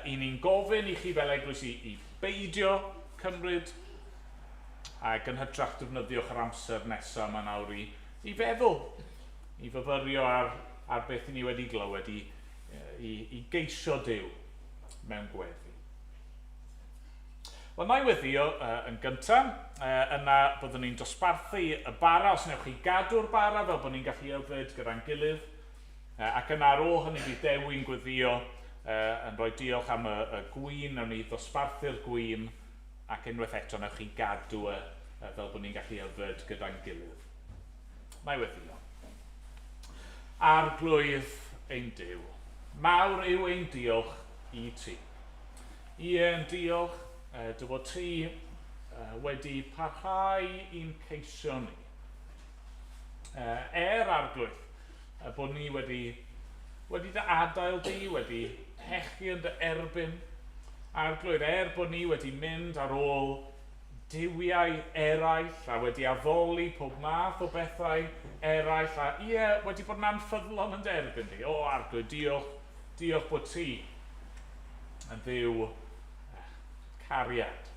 i ni'n gofyn i chi fel eglwys i, i beidio cymryd, ac yn hytrach defnyddiwch yr amser nesaf yma nawr i, i feddwl, i fyfyrio ar, ar beth i ni wedi glywed, i, i, i geisio Duw mewn gweddi. Wel, na i weddio yn gyntaf, yna byddwn ni'n dosbarthu y bara, os wnewch chi gadw'r bara fel bod ni'n gallu yfed gyda'n gilydd, ac yna ar ôl hynny bydd Dewi'n gweddio yn rhoi diolch am y, y gwin, nawn ni ddosbarthu'r gwin, ac unwaith eto wnewch chi gadw e fel bod ni'n gallu yfed gyda'n gilydd. Na i weddio. Arglwydd ein Duw, mawr yw ein diolch i ti. Ie, yn diolch dy fod ti wedi parhau i'n ceisio ni. Er, Arglwydd, bod ni wedi, wedi dy adael di, wedi pechu yn dy erbyn, Arglwydd, er bod ni wedi mynd ar ôl duwiau eraill a wedi addoli pob math o bethau eraill a, ie, wedi bod yn anffyddlon yn dy erbyn di. O, Arglwydd, diolch, diolch bod ti yn Dduw cariad,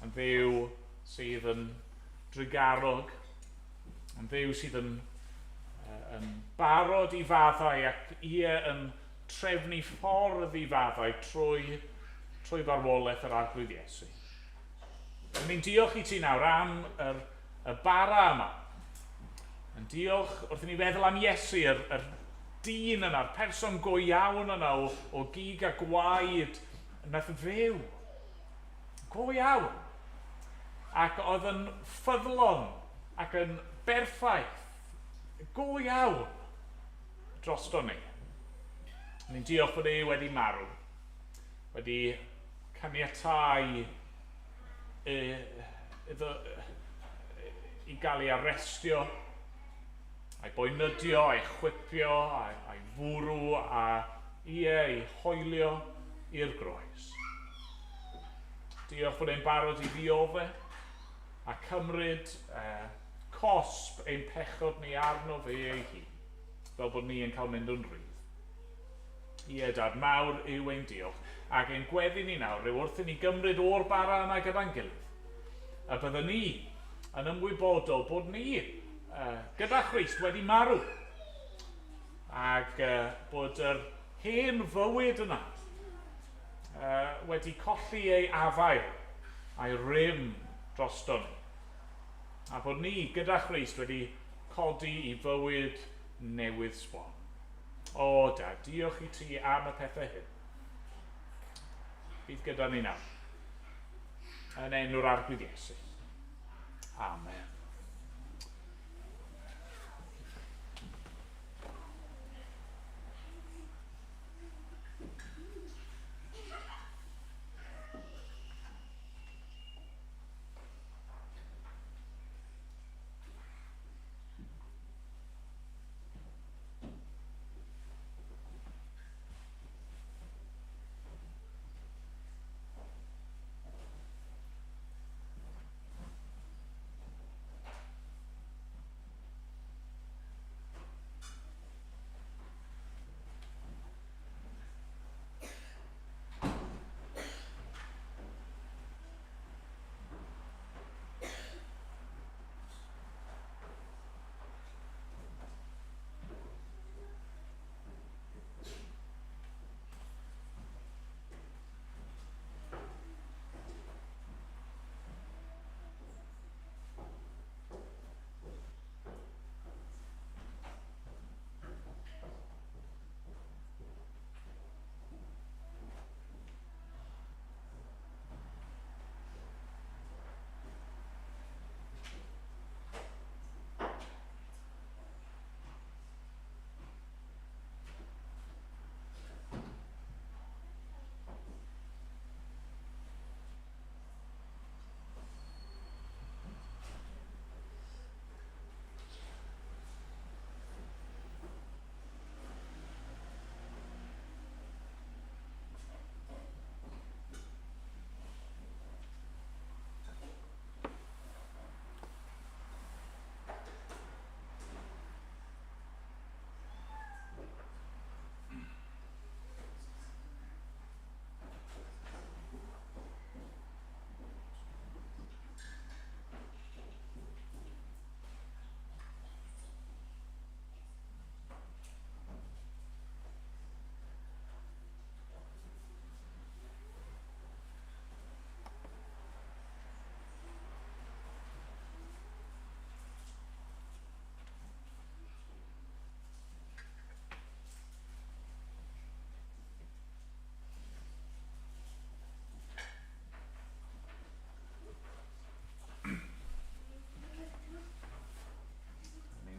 yn Dduw sydd yn drugarog, yn Dduw sydd yn barod i faddau ac ie yn trefnu ffordd i faddau trwy farwolaeth yr Arglwydd Iesu. Ni'n diolch i ti nawr am y bara yma. Yn diolch wrth i ni feddwl am Iesu, yr dyn yna'r person go iawn yna o gig a gwaed, nath fyw. Go iawn. Ac oedd yn ffyddlon ac yn berffaith. Go iawn drosto ni. Ni'n diolch bod e wedi marw, wedi caniatáu iddo i gael ei arestio, a'i boenydio, a'i chwipio, a'i fwrw, a ie, ei hoelio i'r groes. Diolch bod e'n barod i ddiodde a cymryd cosb ein pechod ni arno fe ei hun, fel bod ni yn cael mynd yn rhydd. Ie, Dad, mawr yw ein diolch, ac ein gweddi ni nawr yw wrth i ni gymryd o'r bara yma gyda'n gilydd, y byddwn ni yn ymwybodol bod ni gyda Christ wedi marw, ac bod yr hen fywyd yna wedi colli ei afael a'i rym drosto ni, a bod ni gyda Christ wedi codi i fywyd newydd sbon. O, Dad, diolch i ti am y pethau hyn. Bydd gyda ni nawr. Yn enw'r Arglwydd Iesu. Amen.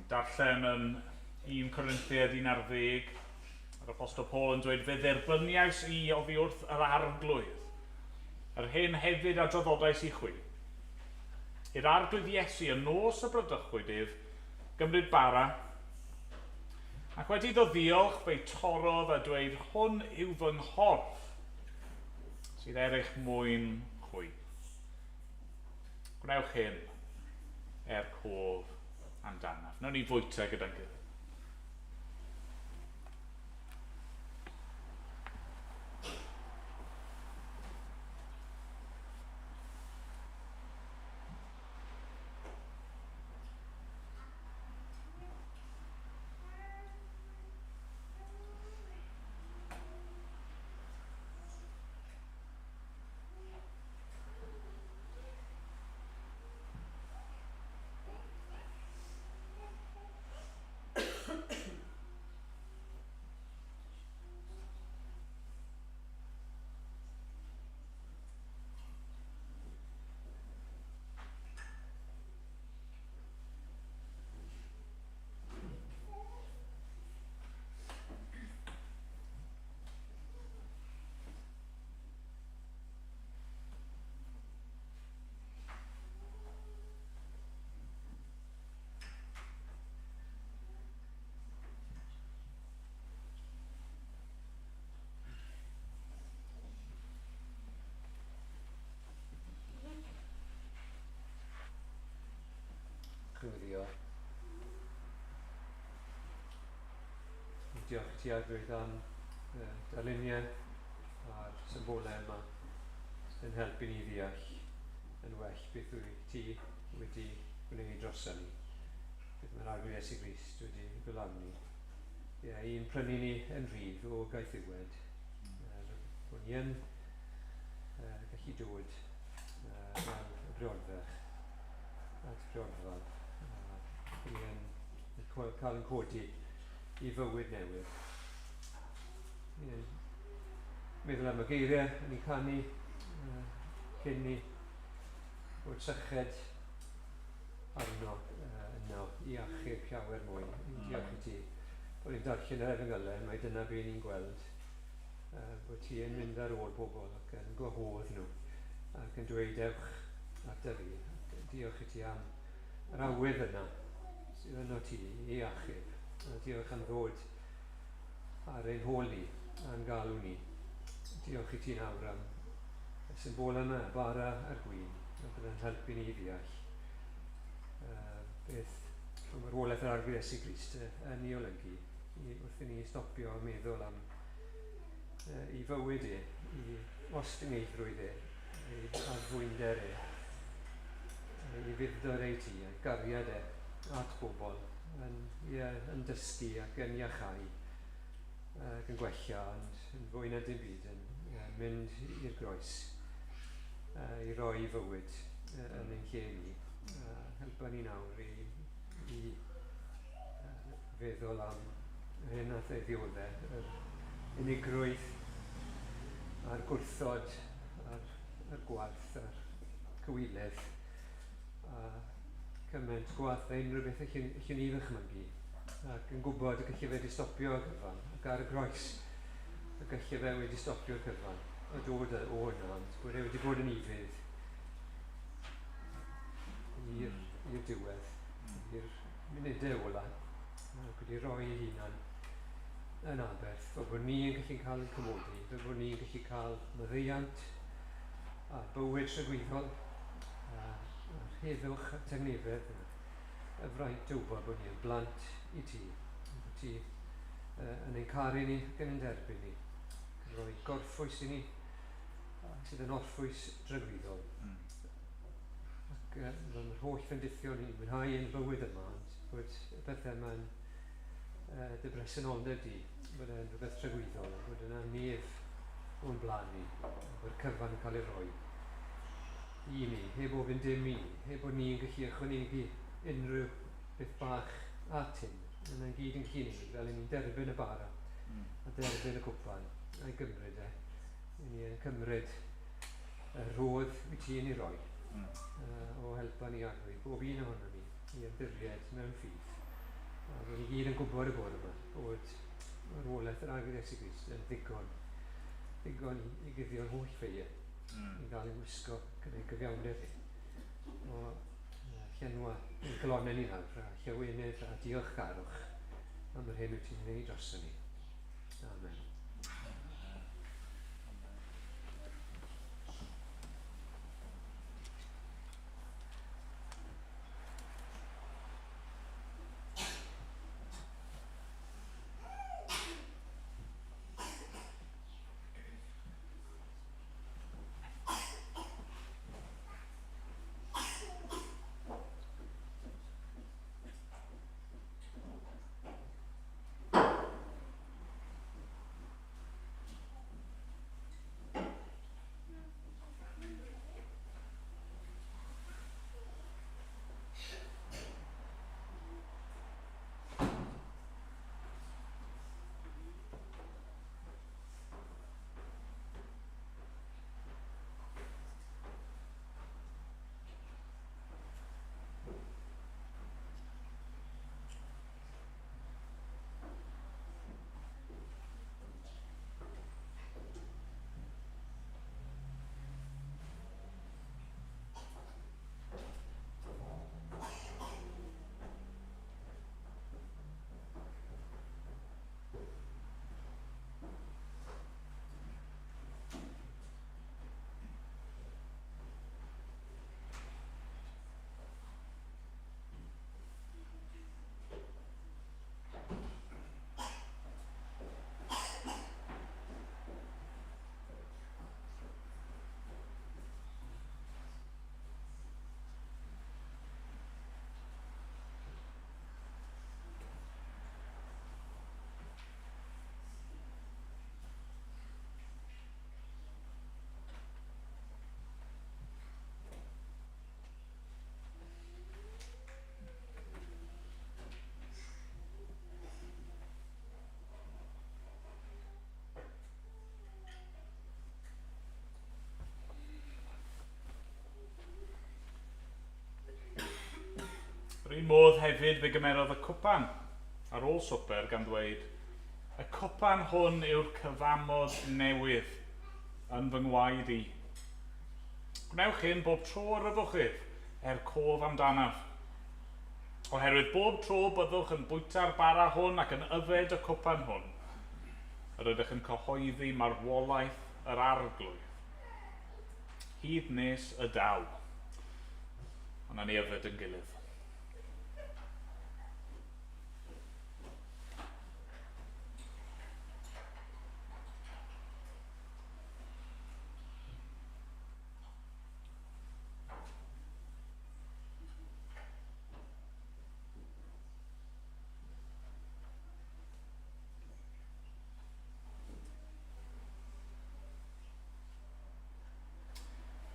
Darllen yn 1 Corinthiaid 11, yr Apostol Paul yn dweud, fe dderbyniais i oddi wrth yr Arglwydd, yr hyn hefyd a draddodais i chwi. I'r Arglwydd Iesu y nos y bradychwyd ef, gymryd bara, ac wedi iddo ddiolch fe'i torrodd a dweud, hwn yw fy nghorff, sydd er eich mwyn chwi. Gwnewch hyn er cof amdanaf. Nawn ni fwyta gyda'n gilydd. Chwyddio. Diolch i ti Arglwydd am y darluniau a'r symbolau yma sydd yn helpu ni ddeall yn well beth wyt ti wedi gwneud droson ni. Beth mae'r Arglwydd Iesu Grist wedi gyflawni. Ie, i'n prynu ni yn rhydd o gaethiwed. Er bod ni yn gallu dod fel y briodferch at briodfab. A ni yn cael yn codi i fywyd newydd. Ni'n meddwl am y geiriau yn ni'n canu cyn ni bod syched arno yno i achub llawer mwy. Diolch i ti bod ni'n darllen yr efengylau, mae dyna be ni'n gweld, bod ti yn mynd ar ôl pobl ac yn gwahodd nhw ac yn dweud ewch ata fi. Diolch i ti am yr awydd yna sydd yno ti i achub. A diolch am ddod ar ein hôl ni a'n galw ni. Diolch i ti nawr am y symbol yma, y bara a'r gwin, a bydd helpu ni i ddeall beth mae marwolaeth yr Arglwydd Iesu Grist yn ei olygu i, wrth i ni stopio a meddwl am i fywyd e, i ostyngeidrwydd e, ei addfwynder e, ei fuddod e i ti, a'i gariad e at bobl, yn, ie, yn dysgu ac yn iachau ac yn gwella, ond yn fwy na dim byd yn ie, mynd i'r groes i roi fywyd yn ein lle ni. Helpa ni nawr i, i feddwl am yr hyn nath ei ddioddef, yr unigrwydd a'r gwrthod a'r, a'r gwarth a'r cywiledd a cymaint gwath na unrhyw beth allan ni ddychmygu ac yn gwybod y gallu fe wedi stopio y cyfan ac ar y groes y gallu fe wedi stopio'r cyfan a dod o yna ond bod e wedi bod yn ufudd i'r i'r diwedd i'r munudau ola ac wedi rhoi ei hunan yn aberth, fel bod ni yn gallu cael ein cymodi, fel bod ni'n gallu cael maddeuant a bywyd tragwyddol a'r heddwch a tangnefedd y fraint o wybod bod ni yn blant i ti, bod ti yn ein caru ni ac yn ein derbyn ni, ac yn rhoi gorffwys i ni sydd yn orffwys dragwyddol. Ac mae'r holl fendithion ni'n mwynhau yn bywyd yma, ond bod y pethau yma'n dy bresenoldeb di, bod e'n rhywbeth tragwyddol, bod yna nef o'n blaen ni, bod y cyfan yn cael ei roi i ni, heb ofyn dim i ni, heb bod ni'n gallu ychwanegu unrhyw beth bach at hyn. Yna'n gyd yn gallu neud, fel i ni'n derbyn y bara a derbyn y cwpan a'i gymryd e. I ni yn cymryd y rhodd wyt ti'n ei roi o helpa ni Arglwydd, bob un ohono ni i ymddiried mewn ffydd. A rydyn ni gyd yn gwybod y bore yma bod marwolaeth yr Arglwydd Iesu Grist yn ddigon, ddigon i, i guddio'r holl feiau, i gael ei wisgo gyda'i gyfiawnder ni. O llenwa ein calonnau ni nawr, a llawenydd a diolchgarwch am yr hyn wyt ti'n ei wneud droson ni. Amen. Yr un modd hefyd fe gymerodd y cwpan ar ôl swper gan ddweud, Y cwpan hwn yw'r cyfamod newydd yn fy ngwaed i. Gwnewch hyn bob tro yr yfwch ef, er cof amdanaf. Oherwydd bob tro byddwch yn bwyta'r bara hwn ac yn yfed y cwpan hwn, yr ydych yn cyhoeddi marwolaeth yr Arglwydd, hyd nes y daw. Ond na ni yfed yn gilydd.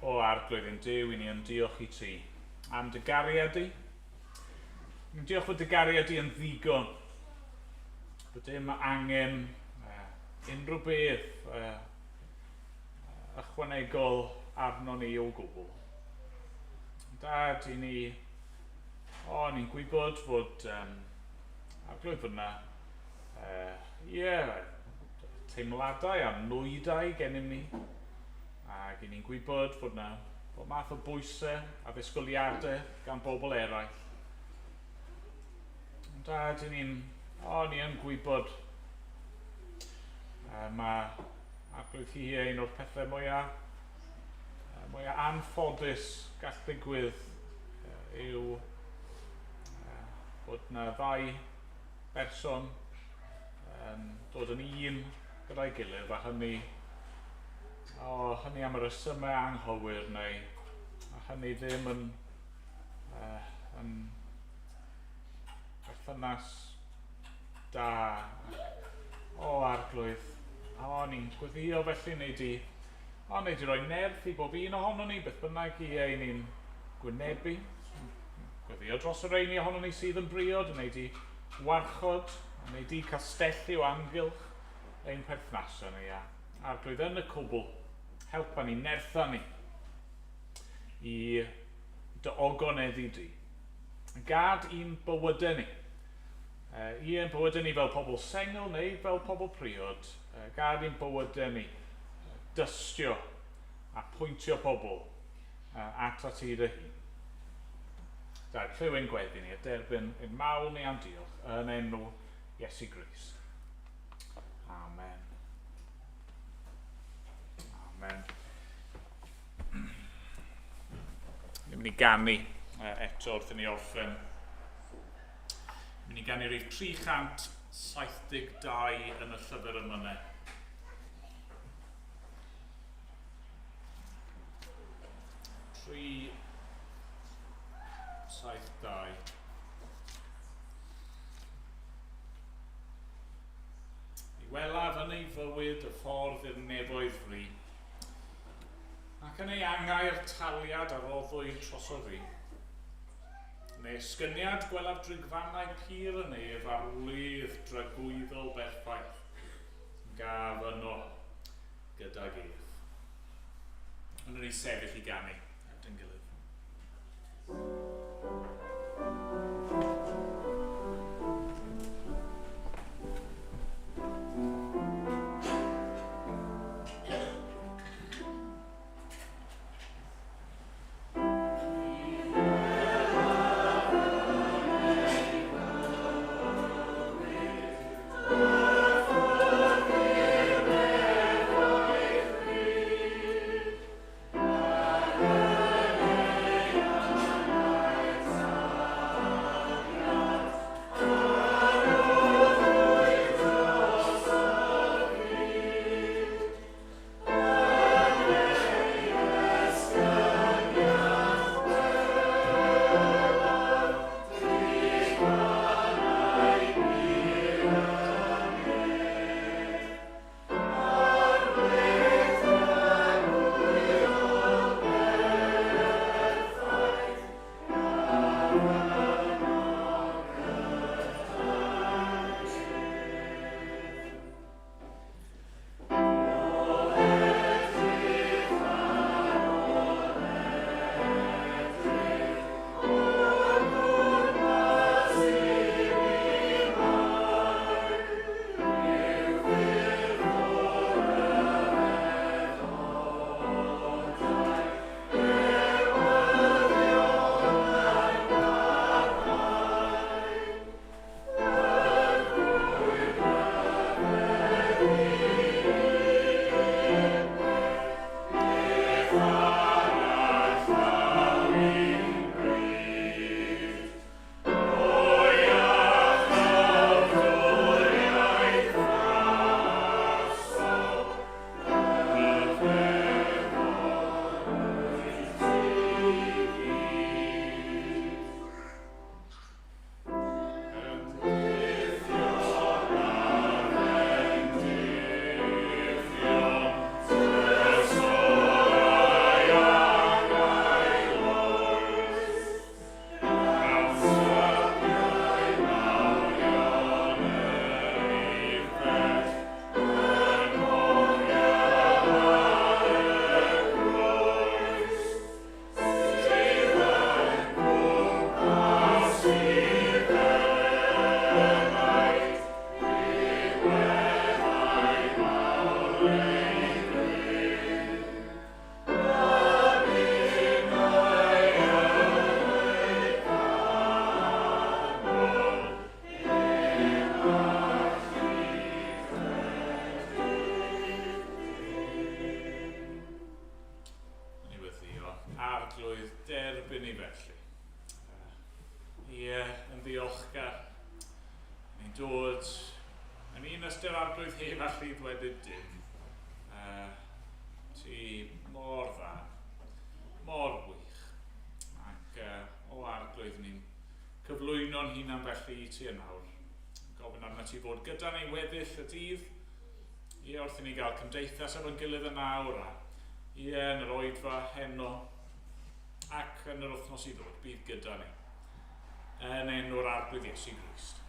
O Arglwydd ein Duw, i ni yn diolch i ti am dy gariad di. Ni'n diolch fod dy gariad di yn ddigon. Bod dim angen unrhyw beth ychwanegol arno ni o gwbl. Dad, i ni, o, ni'n gwybod fod Arglwydd fod yna, ie, yeah, teimladau a nwydau gennym ni, ac i ni'n gwybod fod yna bob math o bwysau a ddisgwyliadau gan bobl eraill. Ond dad, i ni'n, o, ni yn gwybod mae Arglwydd hi un o'r pethau mwyaf, mwyaf anffodus gall ddigwydd yw bod yna ddau berson yn dod yn un gyda'i gilydd a hynny, o, hynny am y rhesymau anghywir neu a hynny ddim yn, yn berthynas da. O, Arglwydd, o, ni'n gweddio felly, neu di, o, neu di roi nerth i bob un ohono ni, beth bynnag i ei ni'n gwynebu. Gweddio dros y rheini ohono ni sydd yn briod, neu di warchod, neu di castellu o amgylch ein perthnasau ni. A Arglwydd, yn y cwbl, helpa ni, nertha ni i dy ogoneddu di. Gad i'n bywydau ni. Ie, ein bywydau ni fel pobl sengl neu fel pobl priod, gad i'n bywydau ni dystio a pwyntio pobl at at ti dy hun. Da, clyw ein gweddi ni a derbyn ein mawl ni a'n diolch yn enw Iesu Grist. Amen. Amen. Ni'n mynd i ganu eto wrth i ni orffen. Ni'n mynd i ganu rhif 372 yn y llyfr emynau. Tri, saith, dau. Mi welaf yn ei fywyd y ffordd i'r nefoedd fri. Ac yn ei angau'r taliad a roddwyd trosof fi. Yn ei esgyniad gwelaf drigfannau pur y nef a'r wledd dragwyddol berffaith gaf yno gydag ef. Ond yn ei sefyll i ganu at yn gilydd. Ni'n dod yn un ystyr arglwydd heb allu ddweud dim. Ti mor dda, mor wych. Ac o arglwydd ni'n cyflwyno'n hunan felly i ti yn awr. Gofyn arna ti fod gyda ni weddill y dydd. Ie, wrth i ni gael cymdeithas efo'n gilydd yn awr a ie, yn yr oedfa heno ac yn yr wythnos i ddod, bydd gyda ni. Yn enw'r Arglwydd Iesu Grist.